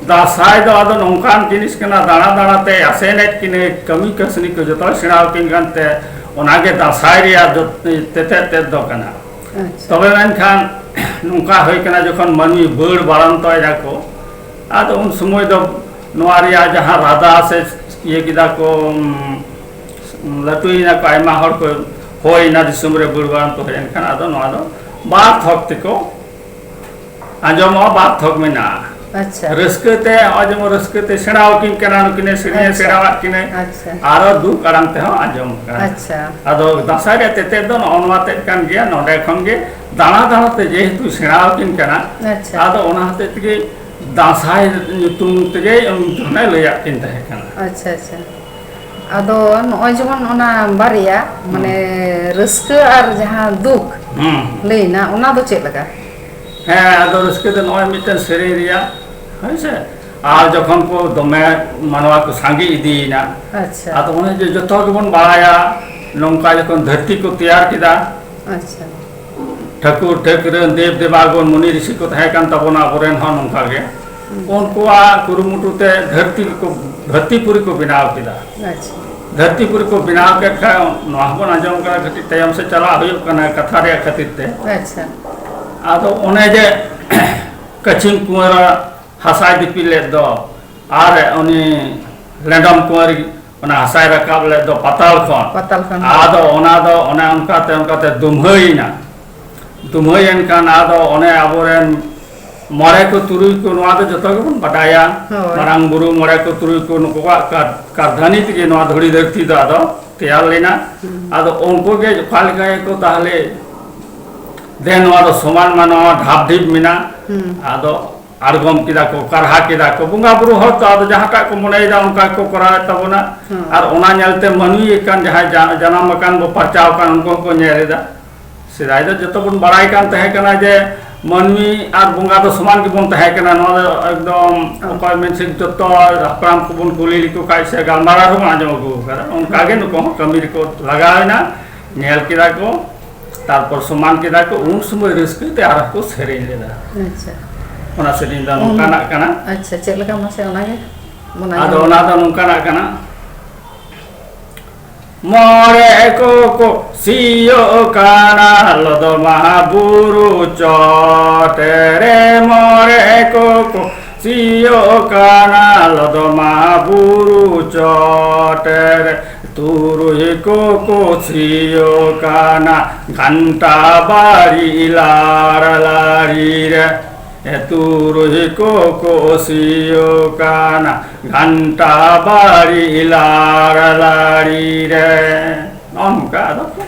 ᱫᱟᱸᱥᱟᱭ ᱫᱚ ᱟᱫᱚ ᱱᱚᱝᱠᱟᱱ ᱡᱤᱱᱤᱥ ᱠᱟᱱᱟ, ᱫᱟᱬᱟ ᱫᱟᱬᱟ ᱛᱮ ᱟᱥᱮᱱᱮᱫ ᱠᱤᱱᱟᱹᱭ, ᱠᱟᱹᱢᱤ ᱠᱟᱹᱥᱱᱤ ᱠᱚ ᱡᱚᱛᱚᱭ ᱥᱮᱬᱟ ᱟᱹᱠᱤᱱ ᱠᱟᱱᱛᱮ, ᱚᱱᱟᱜᱮ ᱫᱟᱸᱥᱟᱭ ᱨᱮᱭᱟᱜ ᱡᱚᱛ-, ᱛᱮᱛᱮᱫ ᱛᱮᱫ ᱫᱚ ᱠᱟᱱᱟ᱾ ᱟᱪᱪᱷᱟ᱾ ᱛᱚᱵᱮ ᱢᱮᱱᱠᱷᱟᱱ ᱱᱚᱝᱠᱟ ᱦᱩᱭ ᱠᱟᱱᱟ, ᱡᱚᱠᱷᱚᱱ ᱢᱟᱹᱱᱢᱤ ᱵᱟᱹᱲ ᱵᱟᱲᱟᱱᱛᱚᱭ ᱱᱟᱠᱚ, ᱟᱫᱚ ᱩᱱ ᱥᱚᱢᱚᱭ ᱫᱚ ᱱᱚᱣᱟ ᱨᱮᱭᱟᱜ ᱡᱟᱦᱟᱸ ᱨᱟᱫᱟ ᱥᱮ ᱤᱭᱟᱹ ᱠᱮᱫᱟ ᱠᱚ, ᱩᱢ, ᱞᱟᱹᱴᱩᱭᱮᱱᱟ ᱠᱚ, ᱟᱭᱢᱟ ᱦᱚᱲ ᱠᱚ ᱦᱚᱭᱮᱱᱟ ᱫᱤᱥᱚᱢ ᱨᱮ, ᱵᱟᱹᱲ ᱵᱟᱲᱟᱱᱛᱚ ᱦᱮᱡ ᱮᱱᱠᱷᱟᱱ ᱟᱫᱚ ᱱᱚᱣᱟ ᱫᱚ ᱵᱟᱨ ᱛᱷᱚᱠ ᱛᱮᱠᱚ ᱟᱸᱡᱚᱢᱚᱜᱼᱟ, ᱵᱟᱨ ᱛᱷᱚᱠ ᱢᱮᱱᱟᱜᱼᱟ᱾ ᱟᱪᱪᱷᱟ᱾ ᱨᱟᱹᱥᱠᱟᱹ ᱛᱮ, ᱱᱚᱜᱼᱚᱭ ᱡᱮᱢᱚᱱ ᱨᱟᱹᱥᱠᱟᱹ ᱛᱮ ᱥᱮᱬᱟ ᱟᱹᱠᱤᱱ ᱠᱟᱱᱟ, ᱱᱩᱠᱤᱱ ᱮ ᱥᱮᱨᱮᱧ ᱮ ᱟᱪᱪᱷᱟ᱾ ᱥᱮᱬᱟᱣᱟᱫ ᱠᱤᱱᱟᱹ, ᱟᱪᱪᱷᱟ᱾ ᱟᱨᱚ ᱫᱩᱠ ᱟᱲᱟᱝ ᱛᱮᱦᱚᱸ ᱟᱸᱡᱚᱢ ᱠᱟᱱᱟ᱾ ᱟᱪᱪᱷᱟ᱾ ᱟᱫᱚ ᱫᱟᱸᱥᱟᱭ ᱨᱮᱭᱟᱜ ᱛᱮᱛᱮᱫ ᱫᱚ ᱱᱚᱜᱼᱚ ᱱᱚᱣᱟ ᱛᱮᱫ ᱠᱟᱱ ᱜᱮᱭᱟ, ᱱᱚᱰᱮ ᱠᱷᱚᱱ ᱜᱮ ᱫᱟᱬᱟ ᱫᱟᱬᱟ ᱛᱮ ᱡᱮᱦᱮᱛᱩ ᱥᱮᱬᱟ ᱟᱹᱠᱤᱱ ᱠᱟᱱᱟ, ᱟᱪᱪᱷᱟ᱾ ᱟᱫᱚ ᱚᱱᱟ ᱦᱚᱛᱮᱡ ᱛᱮᱜᱮ ᱫᱟᱸᱥᱟᱭ ᱧᱩᱛᱩᱢ ᱛᱮᱜᱮ ᱩᱱᱤ ᱫᱚ ᱞᱟᱹᱭᱟᱫ ᱠᱤᱱ ᱛᱟᱦᱮᱸ ᱠᱟᱱᱟ᱾ ᱟᱪᱪᱷᱟ, ᱟᱪᱪᱷᱟ᱾ ᱟᱫᱚ ᱱᱚᱜᱼᱚᱭ ᱡᱮᱢᱚᱱ ᱚᱱᱟ ᱵᱟᱨᱭᱟ, ᱦᱩᱸ᱾ ᱢᱟᱱᱮ ᱨᱟᱹᱥᱠᱟᱹ ᱟᱨ ᱡᱟᱦᱟᱸ ᱫᱩᱠ ᱦᱩᱸ᱾ ᱞᱟᱹᱭᱱᱟ, ᱚᱱᱟ ᱫᱚ ᱪᱮᱫ ᱞᱮᱠᱟ? ᱦᱮᱸ, ᱟᱫᱚ ᱨᱟᱹᱥᱠᱟᱹ ᱫᱚ ᱱᱚᱜᱼᱚᱭ ᱢᱤᱫᱴᱮᱱ ᱥᱮᱨᱮᱧ ᱨᱮᱭᱟᱜ, ᱦᱳᱭ ᱥᱮ? ᱟᱨ ᱡᱚᱠᱷᱚᱱ ᱠᱚ ᱫᱚᱢᱮ ᱢᱟᱱᱣᱟ ᱠᱚ ᱥᱟᱸᱜᱮ ᱤᱫᱤᱭᱮᱱᱟ, ᱟᱪᱪᱷᱟ᱾ ᱟᱫᱚ ᱚᱱᱮ ᱡᱮ ᱡᱚᱛᱚ ᱜᱮᱵᱚᱱ ᱵᱟᱲᱟᱭᱟ, ᱱᱚᱝᱠᱟ ᱡᱚᱠᱷᱚᱱ ᱫᱷᱟᱹᱨᱛᱤ ᱠᱚ ᱛᱮᱭᱟᱨ ᱠᱮᱫᱟ, ᱟᱪᱪᱷᱟ᱾ ᱴᱷᱟᱹᱠᱩᱨ ᱴᱷᱟᱹᱠᱨᱟᱹᱱ ᱫᱮᱵ ᱫᱮᱵᱟᱜᱚᱱ ᱢᱩᱱᱤ ᱨᱤᱥᱤ ᱠᱚ ᱛᱟᱦᱮᱸ ᱠᱟᱱ ᱛᱟᱵᱚᱱᱟ ᱟᱵᱚᱨᱮᱱ ᱦᱚᱸ ᱱᱚᱝᱠᱟ ᱜᱮ᱾ ᱦᱩᱸ᱾ ᱩᱱᱠᱩᱣᱟᱜ ᱠᱩᱨᱩᱢᱩᱴᱩ ᱛᱮ ᱫᱷᱟᱹᱨᱛᱤ ᱠᱚ, ᱫᱷᱟᱹᱨᱛᱤ ᱯᱩᱨᱤ ᱠᱚ ᱵᱮᱱᱟᱣ ᱠᱮᱫᱟ᱾ ᱟᱪᱪᱷᱟ᱾ ᱫᱷᱟᱹᱨᱛᱤ ᱯᱩᱨᱤ ᱠᱚ ᱵᱮᱱᱟᱣ ᱠᱮᱫ ᱠᱷᱟᱱ, ᱱᱚᱣᱟ ᱦᱚᱸᱵᱚᱱ ᱟᱸᱡᱚᱢ ᱠᱟᱫᱟ, ᱠᱟᱹᱴᱤᱡ ᱛᱟᱭᱚᱢ ᱥᱮᱫ ᱪᱟᱞᱟᱜ ᱦᱩᱭᱩᱜ ᱠᱟᱱᱟ ᱠᱟᱛᱷᱟ ᱨᱮᱭᱟᱜ ᱠᱷᱟᱹᱛᱤᱨ ᱛᱮ᱾ ᱟᱪᱪᱷᱟ᱾ ᱟᱫᱚ ᱚᱱᱮ ᱡᱮ ᱠᱟᱹᱪᱷᱤᱢ ᱠᱩᱸᱣᱟᱨᱟ ᱦᱟᱥᱟᱭ ᱫᱤᱯᱤᱞ ᱞᱮᱫ ᱫᱚ, ᱟᱨ ᱩᱱᱤ ᱞᱮᱸᱰᱚᱢ ᱠᱩᱸᱣᱟᱨᱤ ᱚᱱᱟ ᱦᱟᱥᱟᱭ ᱨᱟᱠᱟᱵ ᱞᱮᱫ ᱫᱚ ᱯᱟᱛᱟᱞ ᱠᱷᱚᱱ᱾ ᱯᱟᱛᱟᱞ ᱠᱷᱚᱱ᱾ ᱟᱫᱚ ᱚᱱᱟ ᱫᱚ ᱚᱱᱮ ᱚᱱᱠᱟᱛᱮ, ᱚᱱᱠᱟᱛᱮ ᱫᱩᱢᱦᱟᱹᱭᱮᱱᱟ᱾ ᱫᱩᱢᱦᱟᱹᱭᱮᱱ ᱠᱷᱟᱱ ᱟᱫᱚ ᱚᱱᱮ ᱟᱵᱚᱨᱮᱱ ᱢᱚᱬᱮ ᱠᱚ ᱛᱩᱨᱩᱭ ᱠᱚ, ᱱᱚᱣᱟ ᱫᱚ ᱡᱚᱛᱚ ᱜᱮᱵᱚᱱ ᱵᱟᱰᱟᱭᱟ᱾ ᱦᱳᱭ᱾ ᱢᱟᱨᱟᱝ ᱵᱩᱨᱩ, ᱢᱚᱬᱮ ᱠᱚ ᱛᱩᱨᱩᱭ ᱠᱚ, ᱱᱩᱠᱩᱣᱟᱜ ᱠᱟᱨ-, ᱠᱟᱨᱫᱷᱟᱹᱱᱤ ᱛᱮᱜᱮ ᱱᱚᱣᱟ ᱫᱷᱩᱲᱤ ᱫᱷᱟᱹᱨᱛᱤ ᱫᱚ ᱟᱫᱚ ᱛᱮᱭᱟᱨ ᱞᱮᱱᱟ᱾ ᱦᱩᱸ᱾ ᱟᱫᱚ ᱩᱱᱠᱩ ᱜᱮ ᱚᱠᱟ ᱞᱮᱠᱟ ᱜᱮᱠᱚ ᱛᱟᱦᱞᱮ ᱫᱮᱱ ᱱᱚᱣᱟ ᱫᱚ ᱥᱚᱢᱟᱱ ᱢᱟ, ᱱᱚᱣᱟ ᱰᱷᱟᱯ ᱰᱷᱤᱯ ᱢᱮᱱᱟᱜ᱾ ᱦᱩᱸ᱾ ᱟᱫᱚ ᱟᱬᱜᱚᱢ ᱠᱮᱫᱟ ᱠᱚ, ᱠᱟᱨᱦᱟ ᱠᱮᱫᱟ ᱠᱚ᱾ ᱵᱚᱸᱜᱟ ᱵᱩᱨᱩ ᱦᱚᱲ ᱛᱚ ᱟᱫᱚ ᱡᱟᱦᱟᱸᱴᱟᱜ ᱠᱚ ᱢᱚᱱᱮᱭᱮᱫᱟ ᱚᱱᱠᱟ ᱜᱮᱠᱚ ᱠᱚᱨᱟᱣᱮᱫ ᱛᱟᱵᱚᱱᱟ᱾ ᱦᱩᱸ᱾ ᱟᱨ ᱚᱱᱟ ᱧᱮᱞᱛᱮ ᱢᱟᱹᱱᱢᱤ ᱠᱟᱱ ᱡᱟᱦᱟᱸᱭ ᱡᱟ-, ᱡᱟᱱᱟᱢ ᱟᱠᱟᱱ ᱵᱚ ᱯᱟᱨᱪᱟᱣ ᱟᱠᱟᱱ ᱩᱱᱠᱩ ᱦᱚᱸᱠᱚ ᱧᱮᱞ ᱮᱫᱟ᱾ ᱥᱮᱫᱟᱭ ᱫᱚ ᱡᱚᱛᱚ ᱵᱚᱱ ᱵᱟᱲᱟᱭ ᱠᱟᱱ ᱛᱟᱦᱮᱸ ᱠᱟᱱᱟ ᱡᱮ ᱢᱟᱹᱱᱢᱤ ᱟᱨ ᱵᱚᱸᱜᱟ ᱫᱚ ᱥᱚᱢᱟᱱ ᱜᱮᱵᱚᱱ ᱛᱟᱦᱮᱸ ᱠᱟᱱᱟ᱾ ᱱᱚᱣᱟ ᱫᱚ ᱮᱠᱫᱚᱢ ᱦᱩᱸ᱾ ᱚᱠᱚᱭ ᱢᱮᱱ ᱥᱮ ᱡᱚᱛᱚ ᱦᱟᱯᱲᱟᱢ ᱠᱚᱵᱚᱱ ᱠᱩᱞᱤ ᱞᱮᱠᱚ ᱠᱷᱟᱡ ᱥᱮ ᱜᱟᱞᱢᱟᱨᱟᱣ ᱦᱚᱸᱵᱚᱱ ᱟᱸᱡᱚᱢ ᱟᱹᱜᱩ ᱟᱠᱟᱫᱟ᱾ ᱚᱱᱠᱟ ᱜᱮ ᱦᱩᱸ᱾ ᱱᱩᱠᱩ ᱦᱚᱸ ᱠᱟᱹᱢᱤ ᱨᱮᱠᱚ ᱞᱟᱜᱟᱣ ᱮᱱᱟ, ᱧᱮᱞ ᱠᱮᱫᱟ ᱠᱚ, ᱛᱟᱨᱯᱚᱨ ᱥᱚᱢᱟᱱ ᱠᱮᱫᱟ ᱠᱚ, ᱩᱱ ᱥᱚᱢᱚᱭ ᱨᱟᱹᱥᱠᱟᱹ ᱛᱮ ᱟᱨᱦᱚᱸ ᱠᱚ ᱥᱮᱨᱮᱧ ᱞᱮᱫᱟ᱾ ᱟᱪᱪᱷᱟ᱾ ᱚᱱᱟ ᱥᱮᱨᱮᱧ ᱫᱚ ᱩᱱ-, ᱱᱚᱝᱠᱟᱱᱟᱜ ᱠᱟᱱᱟ᱾ ᱟᱪᱪᱷᱟ, ᱪᱮᱫ ᱞᱮᱠᱟ ᱢᱟᱥᱮ ᱚᱱᱟᱜᱮ ᱵᱚᱱ ᱟᱫᱚ ᱟᱸᱡᱚᱢ ᱚᱱᱟ ᱞᱮᱜᱮ᱾ ᱫᱚ ᱱᱚᱝᱠᱟᱱᱟᱜ ᱠᱟᱱᱟ᱾ ᱢᱚᱬᱮ ᱠᱚᱠᱚ ᱥᱤᱭᱳᱜ ᱠᱟᱱᱟ ᱞᱚᱫᱚᱢᱟ ᱵᱩᱨᱩ ᱪᱚᱴ ᱨᱮ, ᱢᱚᱬᱮ ᱠᱚᱠᱚ ᱥᱤᱭᱳᱜ ᱠᱟᱱᱟ ᱞᱚᱫᱚᱢᱟ ᱵᱩᱨᱩ ᱪᱚᱴ ᱨᱮ᱾ ᱛᱩᱨᱩᱭ ᱠᱚᱠᱚ ᱥᱤᱭᱳᱜ ᱠᱟᱱᱟ ᱜᱷᱟᱱᱴᱟ ᱵᱟᱲᱤ ᱞᱟᱲ ᱞᱟᱲᱤ ᱨᱮ᱾ ᱮ, ᱛᱩᱨᱩᱭ ᱠᱚᱠᱚ ᱥᱤᱭᱳᱜ ᱠᱟᱱᱟ ᱜᱷᱟᱱᱴᱟ ᱵᱟᱲᱤ ᱞᱟᱲ ᱞᱟᱲᱤ ᱨᱮ᱾ ᱱᱚᱜᱼᱚ ᱱᱚᱝᱠᱟ ᱟᱫᱚ ᱠᱚ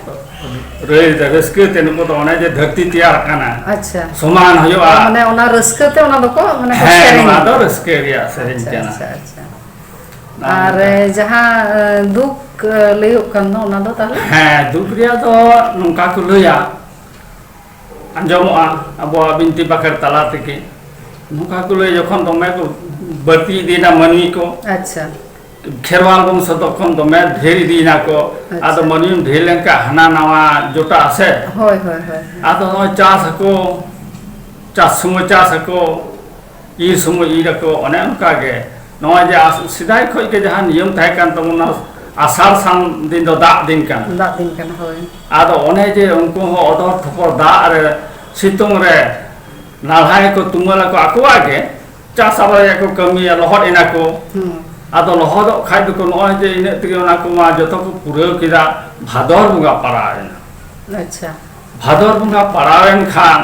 ᱨᱟᱹᱭ ᱫᱟ, ᱨᱟᱹᱥᱠᱟᱹ ᱛᱮ ᱱᱩᱠᱩ ᱫᱚ ᱚᱱᱮ ᱡᱮ ᱫᱷᱟᱹᱨᱛᱤ ᱛᱮᱭᱟᱨ ᱠᱟᱱᱟ, ᱟᱪᱪᱷᱟ᱾ ᱥᱚᱢᱟᱱ ᱦᱩᱭᱩᱜᱼᱟ᱾ ᱢᱟᱱᱮ ᱚᱱᱟ ᱨᱟᱹᱥᱠᱟᱹ ᱛᱮ ᱚᱱᱟ ᱫᱚᱠᱚ, ᱢᱟᱱᱮ ᱠᱚ ᱦᱮᱸ, ᱥᱮᱨᱮᱧ ᱱᱚᱣᱟ ᱫᱚ ᱮᱫᱟ᱾ ᱨᱟᱹᱥᱠᱟᱹ ᱨᱮᱭᱟᱜ ᱥᱮᱨᱮᱧ ᱟᱪᱪᱷᱟ, ᱠᱟᱱᱟ᱾ ᱟᱪᱪᱷᱟ, ᱟᱪᱪᱷᱟ᱾ ᱱᱚᱜᱼᱚ ᱟᱨ ᱱᱚᱝᱠᱟ᱾ ᱡᱟᱦᱟᱸ, ᱮ, ᱫᱩᱠ, ᱮ, ᱞᱟᱹᱭᱚᱜ ᱠᱟᱱ ᱫᱚ, ᱚᱱᱟ ᱫᱚ ᱛᱟᱦᱞᱮ? ᱦᱮᱸ, ᱫᱩᱠ ᱨᱮᱭᱟᱜ ᱫᱚ ᱱᱚᱝᱠᱟ ᱠᱚ ᱞᱟᱹᱭᱟ, ᱟᱸᱡᱚᱢᱚᱜᱼᱟ ᱟᱵᱚᱣᱟᱜ ᱵᱤᱱᱛᱤ ᱵᱟᱠᱷᱮᱲ ᱛᱟᱞᱟ ᱛᱮᱜᱮ᱾ ᱱᱚᱝᱠᱟ ᱠᱚ ᱞᱟᱹᱭ, ᱡᱚᱠᱷᱚᱱ ᱫᱚᱢᱮ ᱠᱚ ᱵᱟᱹᱲᱛᱤ ᱤᱫᱤᱭᱮᱱᱟ ᱢᱟᱹᱱᱢᱤ ᱠᱚ, ᱟᱪᱪᱷᱟ᱾ ᱠᱷᱮᱨᱣᱟᱞ ᱵᱚᱝᱥᱚ ᱛᱚᱠᱷᱚᱱ ᱫᱚᱢᱮ ᱰᱷᱮᱨ ᱤᱫᱤᱭᱮᱱᱟ ᱠᱚ᱾ ᱟᱪᱪᱷᱟ᱾ ᱟᱫᱚ ᱢᱟᱹᱱᱢᱤᱢ ᱰᱷᱮᱨ ᱞᱮᱱᱠᱷᱟᱱ ᱦᱟᱱᱟ ᱱᱟᱣᱟ ᱡᱚᱴᱟᱜ ᱟᱥᱮ᱾ ᱦᱳᱭ, ᱦᱳᱭ, ᱦᱳᱭ, ᱦᱳᱭ᱾ ᱟᱫᱚ ᱱᱚᱜᱼᱚᱭ ᱪᱟᱥ ᱟᱠᱚ, ᱪᱟᱥ ᱥᱚᱢᱚᱭ ᱪᱟᱥ ᱟᱠᱚ, ᱤᱨ ᱥᱚᱢᱚᱭ ᱤᱨ ᱟᱠᱚ, ᱚᱱᱮ ᱚᱱᱠᱟ ᱜᱮ᱾ ᱱᱚᱜᱼᱚᱭ ᱡᱮ ᱟᱥ-, ᱥᱮᱫᱟᱭ ᱠᱷᱚᱱ ᱜᱮ ᱡᱟᱦᱟᱸ ᱱᱤᱭᱚᱢ ᱛᱟᱦᱮᱸ ᱠᱟᱱ ᱛᱟᱵᱚᱱᱟ, ᱟᱥᱟᱲ ᱥᱟᱱ ᱫᱤᱱ ᱫᱚ ᱫᱟᱜ ᱫᱤᱱ ᱠᱟᱱᱟ᱾ ᱫᱟᱜ ᱫᱤᱱ ᱠᱟᱱᱟ, ᱦᱳᱭ᱾ ᱟᱫᱚ ᱚᱱᱮ ᱡᱮ ᱩᱱᱠᱩ ᱦᱚᱸ ᱚᱫᱚᱨ ᱛᱷᱚᱯᱚᱨ ᱫᱟᱜ ᱨᱮ, ᱥᱤᱛᱩᱝ ᱨᱮ, ᱱᱟᱞᱦᱟ ᱜᱮᱠᱚ ᱛᱩᱢᱟᱹᱞ ᱟᱠᱚ, ᱟᱠᱚᱣᱟᱜ ᱜᱮ ᱪᱟᱥ ᱟᱵᱟᱫ ᱨᱮᱭᱟᱜ ᱠᱚ ᱠᱟᱹᱢᱤᱭᱟ, ᱞᱚᱦᱚᱫ ᱮᱱᱟ ᱠᱚ᱾ ᱦᱩᱸ᱾ ᱟᱫᱚ ᱞᱚᱦᱚᱫᱚᱜ ᱠᱷᱟᱡ ᱫᱚᱠᱚ, ᱱᱚᱜᱼᱚᱭ ᱡᱮ ᱤᱱᱟᱹᱜ ᱛᱮᱜᱮ ᱚᱱᱟ ᱠᱚᱢᱟ ᱡᱚᱛᱚ ᱠᱚ ᱯᱩᱨᱟᱹᱣ ᱠᱮᱫᱟ, ᱵᱷᱟᱫᱚᱨ ᱵᱚᱸᱜᱟ ᱯᱟᱲᱟᱣ ᱮᱱᱟ᱾ ᱟᱪᱪᱷᱟ᱾ ᱵᱷᱟᱫᱚᱨ ᱵᱚᱸᱜᱟ ᱯᱟᱲᱟᱣ ᱮᱱ ᱠᱷᱟᱱ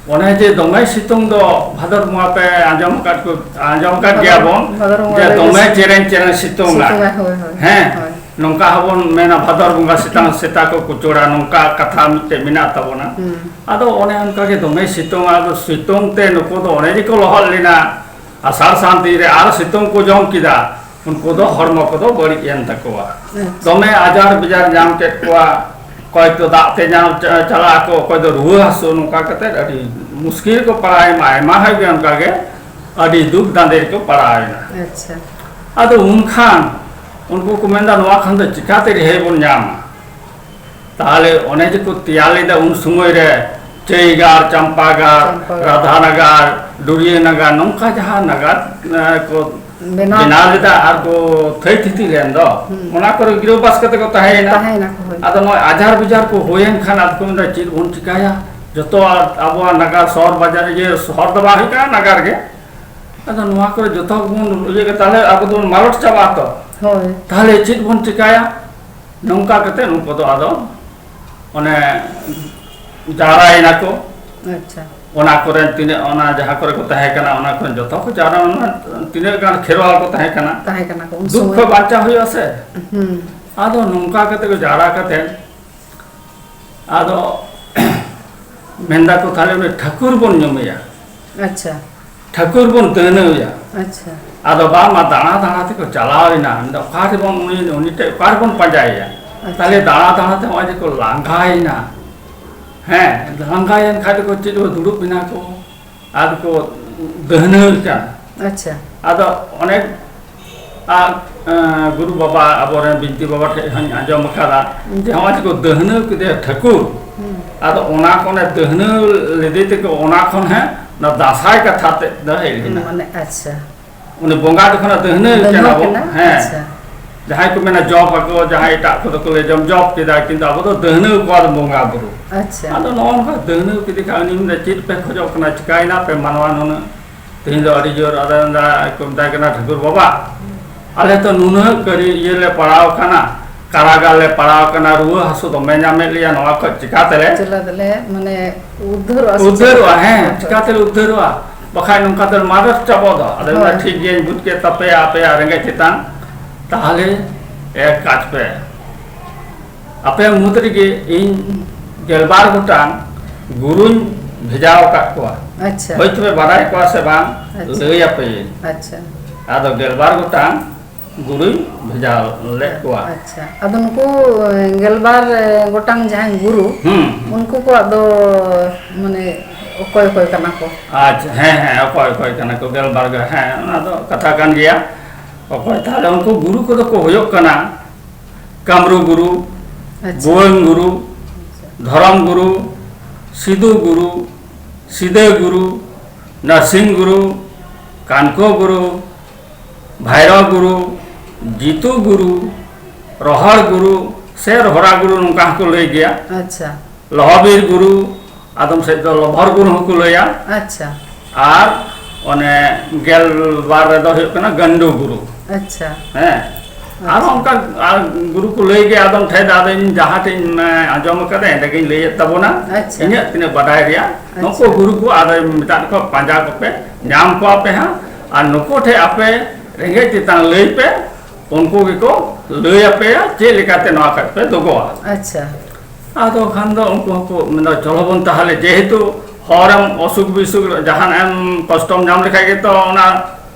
ᱚᱱᱮ ᱡᱮ ᱫᱚᱢᱮ ᱥᱤᱛᱩᱝ ᱫᱚ ᱵᱷᱟᱫᱚᱨ ᱵᱚᱸᱜᱟ ᱯᱮ ᱟᱸᱡᱚᱢ ᱟᱠᱟᱫ ᱠᱚ, ᱟᱸᱡᱚᱢ ᱟᱠᱟᱫ ᱵᱷᱟᱫᱚᱨ, ᱜᱮᱭᱟ ᱵᱚᱱ, ᱵᱷᱟᱫᱚᱨ ᱵᱚᱸᱜᱟ ᱡᱮ ᱨᱮ ᱫᱚᱢᱮ ᱵᱮᱥᱤ ᱪᱮᱨᱮᱧ ᱪᱮᱨᱮᱧ ᱥᱤᱛᱩᱝᱟ᱾ ᱥᱤᱛᱩᱝᱟ, ᱦᱳᱭ, ᱦᱳᱭ, ᱦᱮᱸ, ᱦᱳᱭ᱾ ᱱᱚᱝᱠᱟ ᱦᱚᱸᱵᱚᱱ ᱢᱮᱱᱟ, ᱵᱷᱟᱫᱚᱨ ᱵᱚᱸᱜᱟ ᱥᱤᱛᱟᱝ ᱦᱩᱸ᱾ ᱥᱮᱛᱟ ᱠᱚ ᱠᱩᱪᱩᱲᱟ, ᱱᱚᱝᱠᱟ ᱠᱟᱛᱷᱟ ᱢᱤᱫᱴᱮᱡ ᱢᱮᱱᱟᱜ ᱛᱟᱵᱚᱱᱟ᱾ ᱦᱩᱸ᱾ ᱟᱫᱚ ᱚᱱᱮ ᱚᱱᱠᱟ ᱜᱮ ᱫᱚᱢᱮ ᱥᱤᱛᱩᱝᱟ, ᱟᱫᱚ ᱥᱤᱛᱩᱝ ᱛᱮ ᱱᱩᱠᱩ ᱫᱚ ᱚᱱᱮ ᱡᱮᱠᱚ ᱞᱚᱦᱚᱫ ᱞᱮᱱᱟ ᱟᱥᱟᱲ ᱥᱟᱱ ᱫᱤᱱ ᱨᱮ, ᱟᱨ ᱥᱤᱛᱩᱝ ᱠᱚ ᱡᱚᱢ ᱠᱮᱫᱟ, ᱩᱱᱠᱩ ᱫᱚ ᱦᱚᱲᱢᱚ ᱠᱚᱫᱚ ᱵᱟᱹᱲᱤᱡ ᱮᱱ ᱛᱟᱠᱚᱣᱟ᱾ ᱟᱪᱪᱷᱟ᱾ ᱫᱚᱢᱮ ᱟᱡᱟᱨ ᱵᱮᱡᱟᱨ ᱧᱟᱢ ᱠᱮᱫ ᱠᱚᱣᱟ, ᱚᱠᱚᱭ ᱫᱚ ᱫᱟᱜ ᱛᱮ ᱧᱟᱢ ᱪᱟ-, ᱪᱟᱞᱟᱜ ᱟᱠᱚ, ᱚᱠᱚᱭ ᱫᱚ ᱨᱩᱣᱟᱹ ᱦᱟᱹᱥᱩ, ᱱᱚᱝᱠᱟ ᱠᱟᱛᱮ ᱟᱹᱰᱤ ᱢᱩᱥᱠᱤᱞ ᱨᱮᱠᱚ ᱯᱟᱲᱟᱣᱮᱱᱟ᱾ ᱟᱭᱢᱟ ᱦᱚᱲ ᱜᱮ ᱚᱱᱠᱟ ᱜᱮ ᱟᱹᱰᱤ ᱫᱩᱠ ᱫᱟᱸᱫᱮ ᱨᱮᱠᱚ ᱯᱟᱲᱟᱣᱮᱱᱟ᱾ ᱟᱪᱪᱷᱟ᱾ ᱟᱫᱚ ᱩᱱᱠᱷᱟᱱ ᱩᱱᱠᱩ ᱠᱚ ᱢᱮᱱᱫᱟ, ᱱᱚᱣᱟ ᱠᱷᱚᱱ ᱫᱚ ᱪᱤᱠᱟᱛᱮ ᱨᱮᱦᱟᱹᱭ ᱵᱚᱱ ᱧᱟᱢᱟ? ᱛᱟᱦᱚᱞᱮ ᱚᱱᱮ ᱡᱮᱠᱚ ᱛᱮᱭᱟᱨ ᱞᱮᱫᱟ ᱩᱱ ᱥᱚᱢᱚᱭ ᱨᱮ, ᱪᱟᱹᱭ ᱜᱟᱲ, ᱪᱟᱢᱯᱟ ᱜᱟᱲ, ᱪᱟᱢᱯᱟ ᱜᱟᱲ᱾ ᱨᱟᱫᱷᱟ ᱱᱟᱜᱟᱨ, ᱰᱩᱨᱤᱭᱟᱹ ᱱᱟᱜᱟᱨ, ᱱᱚᱝᱠᱟ ᱡᱟᱦᱟᱸ ᱱᱟᱜᱟᱨ, ᱮ, ᱠᱚ ᱵᱮᱱᱟᱣ ᱵᱮᱱᱟᱣ ᱞᱮᱫᱟ ᱟᱨ ᱠᱚ ᱛᱷᱟᱹᱭ ᱛᱷᱤᱛᱤ ᱞᱮᱱ ᱫᱚ, ᱦᱩᱸ᱾ ᱚᱱᱟ ᱠᱚᱨᱮ ᱜᱤᱨᱟᱹᱵᱟᱥ ᱠᱟᱛᱮ ᱠᱚ ᱛᱟᱦᱮᱸᱭᱮᱱᱟ᱾ ᱛᱟᱦᱮᱸᱭᱮᱱᱟ ᱠᱚ, ᱦᱳᱭ᱾ ᱟᱫᱚ ᱱᱚᱜᱼᱚᱭ ᱟᱡᱟᱨ ᱵᱮᱡᱟᱨ ᱠᱚ ᱦᱩᱭᱮᱱ ᱠᱷᱟᱱ, ᱟᱫᱚ ᱠᱚ ᱢᱮᱱᱫᱟ, ᱪᱮᱫ ᱵᱚᱱ ᱪᱤᱠᱟᱹᱭᱟ? ᱡᱚᱛᱚ ᱟᱵᱚᱣᱟᱜ ᱱᱟᱜᱟᱨ ᱥᱚᱦᱚᱨ ᱵᱟᱡᱟᱨ, ᱤᱭᱟᱹ, ᱥᱚᱦᱚᱨ ᱫᱚ ᱵᱟᱝ ᱦᱩᱭᱩᱜ ᱠᱟᱱᱟ, ᱱᱟᱜᱟᱨ ᱜᱮ᱾ ᱟᱫᱚ ᱱᱚᱣᱟ ᱠᱚᱨᱮ ᱡᱚᱛᱚ ᱵᱚᱱ ᱤᱭᱟᱹ ᱠᱮᱫ, ᱛᱟᱦᱞᱮ ᱟᱵᱚ ᱫᱚᱵᱚᱱ ᱢᱟᱞᱚᱴ ᱪᱟᱵᱟᱜᱼᱟ ᱛᱚ᱾ ᱦᱳᱭ᱾ ᱛᱟᱦᱞᱮ ᱪᱮᱫ ᱵᱚᱱ ᱪᱤᱠᱟᱹᱭᱟ? ᱱᱚᱝᱠᱟ ᱠᱟᱛᱮ ᱱᱩᱠᱩ ᱫᱚ ᱟᱫᱚ ᱚᱱᱮ ᱡᱟᱣᱨᱟᱭᱮᱱᱟ ᱠᱚ᱾ ᱟᱪᱪᱷᱟ᱾ ᱚᱱᱟ ᱠᱚᱨᱮ ᱛᱤᱱᱟᱹᱜ, ᱚᱱᱟ ᱡᱟᱦᱟᱸ ᱠᱚᱨᱮ ᱠᱚ ᱛᱟᱦᱮᱸ ᱠᱟᱱᱟ, ᱚᱱᱟ ᱠᱚᱨᱮ ᱡᱚᱛᱚ ᱠᱚ ᱡᱟᱣᱨᱟ, ᱚᱱᱟ ᱛᱤᱱᱟᱹᱜ ᱜᱟᱱ ᱠᱷᱮᱨᱣᱟᱞ ᱠᱚ ᱛᱟᱦᱮᱸ ᱠᱟᱱᱟ, ᱛᱟᱦᱮᱸ ᱠᱟᱱᱟ ᱠᱚ ᱩᱱ ᱫᱩᱠ ᱥᱚᱢᱚᱭ᱾ ᱠᱷᱚᱱ ᱵᱟᱧᱪᱟᱣ ᱦᱩᱭᱩᱜᱼᱟ ᱥᱮ᱾ ᱦᱩᱸ᱾ ᱟᱫᱚ ᱱᱚᱝᱠᱟ ᱠᱟᱛᱮ ᱠᱚ ᱡᱟᱣᱨᱟ ᱠᱟᱛᱮ ᱟᱫᱚ ᱢᱮᱱᱫᱟ ᱠᱚ, ᱛᱟᱦᱞᱮ ᱩᱱᱤ ᱴᱷᱟᱹᱠᱩᱨ ᱵᱚᱱ ᱧᱩᱢᱮᱭᱟ᱾ ᱟᱪᱪᱷᱟ᱾ ᱴᱷᱟᱹᱠᱩᱨ ᱵᱚᱱ ᱫᱟᱹᱦᱱᱟᱹᱣᱮᱭᱟ᱾ ᱟᱪᱪᱷᱟ᱾ ᱟᱫᱚ ᱵᱟᱝ ᱢᱟ, ᱫᱟᱬᱟ ᱫᱟᱬᱟ ᱛᱮᱠᱚ ᱪᱟᱞᱟᱣ ᱮᱱᱟ᱾ ᱢᱮᱱᱫᱟ, ᱚᱠᱟ ᱨᱮᱵᱚᱱ ᱩᱱᱤ, ᱩᱱᱤ ᱴᱷᱮᱡ ᱚᱠᱟ ᱨᱮᱵᱚᱱ ᱯᱟᱸᱡᱟᱭᱮᱭᱟ? ᱟᱪᱪᱷᱟ᱾ ᱛᱟᱦᱞᱮ ᱫᱟᱬᱟ ᱫᱟᱬᱟ ᱛᱮ ᱱᱚᱜᱼᱚᱭ ᱡᱮᱠᱚ ᱞᱟᱸᱜᱟᱭᱮᱱᱟ᱾ ᱦᱮᱸ, ᱞᱟᱸᱜᱟᱭᱮᱱ ᱠᱷᱟᱡ ᱫᱚᱠᱚ ᱪᱮᱫ ᱨᱮᱠᱚ ᱫᱩᱲᱩᱵ ᱮᱱᱟ ᱠᱚ, ᱟᱨ ᱠᱚ ᱫᱟᱹᱦᱱᱟᱹᱣ ᱠᱟᱱᱟ᱾ ᱟᱪᱪᱷᱟ᱾ ᱟᱫᱚ ᱚᱱᱮ ᱟᱨ, ᱮᱸ, ᱜᱩᱨᱩ ᱵᱟᱵᱟ, ᱟᱵᱚᱨᱮᱱ ᱵᱤᱱᱛᱤ ᱵᱟᱵᱟ ᱴᱷᱮᱡ ᱦᱚᱸᱧ ᱟᱸᱡᱚᱢ ᱟᱠᱟᱫᱟ ᱡᱮ ᱦᱚᱸᱜᱼᱚᱭ ᱡᱮᱠᱚ ᱫᱟᱹᱦᱱᱟᱹᱣ ᱠᱮᱫᱮᱭᱟ ᱴᱷᱟᱹᱠᱩᱨ᱾ ᱦᱩᱸ᱾ ᱟᱫᱚ ᱚᱱᱟ ᱠᱚ ᱚᱱᱮ ᱫᱟᱹᱦᱱᱟᱹᱣ ᱞᱮᱫᱮ ᱛᱮᱠᱚ ᱚᱱᱟ ᱠᱷᱚᱱ ᱦᱮᱸ ᱚᱱᱟ ᱫᱟᱸᱥᱟᱭ ᱠᱟᱛᱷᱟ ᱛᱮᱫ ᱫᱚ ᱦᱮᱡ ᱞᱮᱱᱟ᱾ ᱢᱟᱱᱮ, ᱟᱪᱪᱷᱟ᱾ ᱩᱱᱤ ᱵᱚᱸᱜᱟ ᱡᱚᱠᱷᱚᱱᱮ ᱫᱟᱹᱦᱱᱟᱹᱣ ᱫᱟᱹᱦᱱᱟᱹᱣ ᱠᱟᱱᱟ ᱵᱚ, ᱠᱟᱱᱟ? ᱦᱮᱸ᱾ ᱟᱪᱪᱷᱟ᱾ ᱡᱟᱦᱟᱸᱭ ᱠᱚ ᱢᱮᱱᱟ ᱡᱚᱯ ᱟᱠᱚ, ᱡᱟᱦᱟᱸᱭ ᱮᱴᱟᱜ ᱠᱚᱫᱚ ᱠᱚ ᱞᱟᱹᱭ ᱡᱚᱢ ᱡᱚᱯ ᱠᱮᱫᱟ, ᱠᱤᱱᱛᱩ ᱟᱵᱚ ᱫᱚ ᱫᱟᱹᱦᱱᱟᱹᱣ ᱠᱚᱣᱟ ᱵᱚᱸᱜᱟ ᱵᱩᱨᱩ᱾ ᱟᱪᱪᱷᱟ᱾ ᱟᱫᱚ ᱱᱚᱜᱼᱚ ᱱᱚᱝᱠᱟ ᱫᱟᱹᱦᱱᱟᱹᱣ ᱠᱮᱫᱮ ᱠᱷᱟᱱ ᱩᱱᱤ ᱢᱮᱱᱫᱟ, "ᱪᱮᱫ ᱯᱮ ᱠᱷᱚᱡᱚᱜ ᱠᱟᱱᱟ? ᱪᱤᱠᱟᱭᱮᱱᱟ ᱯᱮ ᱢᱟᱱᱣᱟ ᱱᱩᱱᱟᱹᱜ?" ᱛᱮᱦᱮᱧ ᱫᱚ ᱟᱹᱰᱤ ᱡᱳᱨ ᱟᱫᱚ ᱢᱮᱱᱫᱟ, ᱠᱚ ᱢᱮᱛᱟᱭ ᱠᱟᱱᱟ, "ᱴᱷᱟᱹᱠᱩᱨ ᱵᱟᱵᱟ, ᱟᱞᱮ ᱛᱚ ᱱᱩᱱᱟᱹᱜ ᱠᱟᱹᱨᱤ ᱤᱭᱟᱹ ᱞᱮ ᱯᱟᱲᱟᱣ ᱠᱟᱱᱟ, ᱠᱟᱨᱟᱜᱟᱨ ᱞᱮ ᱯᱟᱲᱟᱣ ᱟᱠᱟᱱᱟ, ᱨᱩᱣᱟᱹ ᱦᱟᱹᱥᱩ ᱫᱚᱢᱮ ᱧᱟᱢᱮᱫ ᱞᱮᱭᱟ, ᱱᱚᱣᱟ ᱠᱷᱚᱱ ᱪᱤᱠᱟᱹ ᱛᱮᱞᱮ ᱪᱮᱞᱟ ᱫᱚᱞᱮ, ᱢᱟᱱᱮ, ᱩᱫᱽᱫᱷᱟᱹᱨᱚᱜᱼᱟ ᱥᱮ ᱩᱫᱽᱫᱷᱟᱹᱨᱚᱜᱼᱟ? ᱪᱮᱫ? ᱦᱮᱸ, ᱦᱳᱭ᱾ ᱪᱤᱠᱟᱹ ᱛᱮᱞᱮ ᱩᱫᱽᱫᱷᱟᱹᱨᱚᱜᱼᱟ? ᱵᱟᱠᱷᱟᱡ ᱱᱚᱝᱠᱟ ᱛᱮ ᱢᱟᱨᱮ ᱪᱟᱵᱚᱜ ᱫᱚ᱾ ᱟᱫᱚ ᱢᱮᱱᱫᱟ, ᱦᱳᱭ᱾ ᱴᱷᱤᱠ ᱜᱮᱭᱟᱧ ᱵᱩᱡᱽ ᱠᱮᱫ ᱛᱟᱯᱮᱭᱟ, ᱟᱯᱮᱭᱟᱜ ᱨᱮᱸᱜᱮᱡ ᱛᱮᱛᱟᱝ, ᱛᱟᱦᱞᱮ ᱮᱠ ᱠᱟᱡᱽ ᱯᱮ, ᱟᱯᱮ ᱢᱩᱫᱽ ᱨᱮᱜᱮ ᱤᱧ ᱜᱮᱞᱵᱟᱨ ᱜᱚᱴᱟᱝ ᱜᱩᱨᱩᱧ ᱵᱷᱮᱡᱟ ᱟᱠᱟᱫ ᱠᱚᱣᱟ᱾ ᱟᱪᱪᱷᱟ᱾ ᱦᱳᱭᱛᱳ ᱯᱮ ᱵᱟᱰᱟᱭ ᱠᱚᱣᱟ ᱥᱮ ᱵᱟᱝ, ᱟᱪᱪᱷᱟ᱾ ᱞᱟᱹᱭ ᱟᱯᱮᱭᱟᱹᱧ᱾ ᱟᱪᱪᱷᱟ᱾ ᱟᱫᱚ ᱜᱮᱞᱵᱟᱨ ᱜᱚᱴᱟᱝ ᱜᱩᱨᱩᱧ ᱵᱷᱮᱡᱟ ᱞᱮᱫ ᱠᱚᱣᱟ᱾ ᱟᱪᱪᱷᱟ, ᱟᱫᱚ ᱱᱩᱠᱩ, ᱮ, ᱜᱮᱞᱵᱟᱨ, ᱮ, ᱜᱚᱴᱟᱝ ᱡᱟᱦᱟᱸᱭ ᱜᱩᱨᱩ, ᱦᱩᱸ᱾ ᱩᱱᱠᱩ ᱠᱚᱣᱟᱜ ᱫᱚ, ᱢᱟᱱᱮ, ᱚᱠᱚᱭ ᱚᱠᱚᱭ ᱠᱟᱱᱟ ᱠᱚ? ᱟᱪᱪᱷᱟ, ᱦᱮᱸ, ᱦᱮᱸ, ᱚᱠᱚᱭ ᱚᱠᱚᱭ ᱠᱟᱱᱟ ᱠᱚ ᱜᱮᱞᱵᱟᱨ ᱜᱮ? ᱦᱮᱸ, ᱚᱱᱟ ᱫᱚ ᱠᱟᱛᱷᱟ ᱠᱟᱱ ᱜᱮᱭᱟ᱾ ᱚᱠᱚᱭ ᱛᱟᱦᱞᱮ ᱩᱱᱠᱩ ᱜᱩᱨᱩ ᱠᱚᱫᱚ ᱠᱚ ᱦᱩᱭᱩᱜ ᱠᱟᱱᱟ ᱠᱟᱢᱨᱩ ᱜᱩᱨᱩ, ᱟᱪᱪᱷᱟ᱾ ᱵᱷᱩᱣᱟᱹᱝ ᱜᱩᱨᱩ, ᱟᱪᱪᱷᱟ᱾ ᱫᱷᱚᱨᱚᱢ ᱜᱩᱨᱩ, ᱥᱤᱫᱩ ᱜᱩᱨᱩ, ᱥᱤᱫᱟᱹ ᱜᱩᱨᱩ, ᱱᱟᱨᱥᱤᱝ ᱜᱩᱨᱩ, ᱠᱟᱱᱠᱚ ᱜᱩᱨᱩ, ᱵᱷᱟᱭᱨᱚ ᱜᱩᱨᱩ, ᱡᱤᱛᱩ ᱜᱩᱨᱩ, ᱨᱚᱦᱚᱲ ᱜᱩᱨᱩ ᱥᱮ ᱨᱚᱦᱚᱲᱟ ᱜᱩᱨᱩ, ᱱᱚᱝᱠᱟ ᱦᱚᱸᱠᱚ ᱞᱟᱹᱭ ᱜᱮᱭᱟ᱾ ᱟᱪᱪᱷᱟ᱾ ᱞᱚᱦᱚᱵᱤᱨ ᱜᱩᱨᱩ, ᱟᱫᱚᱢ ᱥᱮᱫ ᱫᱚ ᱞᱚᱵᱷᱚᱨ ᱜᱩᱨᱩ ᱦᱚᱸᱠᱚ ᱞᱟᱹᱭᱟ᱾ ᱟᱪᱪᱷᱟ᱾ ᱟᱨ ᱚᱱᱮ ᱜᱮᱞᱵᱟᱨ ᱨᱮᱫᱚ ᱦᱩᱭᱩᱜ ᱠᱟᱱᱟ ᱜᱟᱱᱰᱩ ᱜᱩᱨᱩ᱾ ᱟᱪᱪᱷᱟ᱾ ᱦᱮᱸ᱾ ᱟᱨᱦᱚᱸ ᱟᱪᱪᱷᱟ᱾ ᱚᱱᱠᱟ ᱟᱨ ᱜᱩᱨᱩ ᱠᱚ ᱞᱟᱹᱭ ᱜᱮᱭᱟ, ᱟᱫᱚᱢ ᱴᱷᱮᱡ ᱫᱚ, ᱟᱫᱚ ᱤᱧ ᱡᱟᱦᱟᱸ ᱴᱷᱮᱡ ᱤᱧ, ᱮ, ᱟᱸᱡᱚᱢ ᱟᱠᱟᱫᱟ, ᱮᱸᱰᱮ ᱜᱤᱧ ᱞᱟᱹᱭᱮᱫ ᱛᱟᱵᱚᱱᱟ᱾ ᱟᱪᱪᱷᱟ᱾ ᱤᱧᱟᱹᱜ ᱛᱤᱱᱟᱹᱜ ᱵᱟᱰᱟᱭ ᱨᱮᱭᱟᱜ, ᱱᱩᱠᱩ ᱟᱪᱪᱷᱟ᱾ ᱜᱩᱨᱩ ᱠᱚ ᱟᱫᱚ ᱢᱮᱛᱟᱜ ᱠᱚᱣᱟ, ᱯᱟᱸᱡᱟ ᱠᱚᱯᱮ, ᱧᱟᱢ ᱠᱚᱣᱟ ᱯᱮ ᱦᱟᱸᱜ, ᱟᱨ ᱱᱩᱠᱩ ᱴᱷᱮᱡ ᱟᱯᱮ ᱨᱮᱸᱜᱮᱡ ᱛᱮᱛᱟᱝ ᱞᱟᱹᱭ ᱯᱮ, ᱩᱱᱠᱩ ᱜᱮᱠᱚ ᱞᱟᱹᱭ ᱟᱯᱮᱭᱟ ᱪᱮᱫ ᱞᱮᱠᱟᱛᱮ ᱱᱚᱣᱟ ᱠᱷᱚᱡ ᱯᱮ ᱫᱚᱜᱚᱜᱼᱟ᱾ ᱟᱪᱪᱷᱟ᱾ ᱟᱫᱚ ᱠᱷᱟᱱ ᱫᱚ ᱩᱱᱠᱩ ᱦᱚᱸᱠᱚ ᱢᱮᱱᱫᱟ, ᱪᱚᱞᱚ ᱵᱚᱱ ᱛᱟᱦᱞᱮ, ᱡᱮᱦᱮᱛᱩ ᱦᱚᱲᱮᱢ ᱚᱥᱩᱠ ᱵᱤᱥᱩᱠ ᱡᱟᱦᱟᱱᱟᱜ ᱮᱢ ᱠᱚᱥᱴᱚᱢ ᱧᱟᱢ ᱞᱮᱠᱷᱟᱡ ᱜᱮᱛᱚ ᱚᱱᱟ,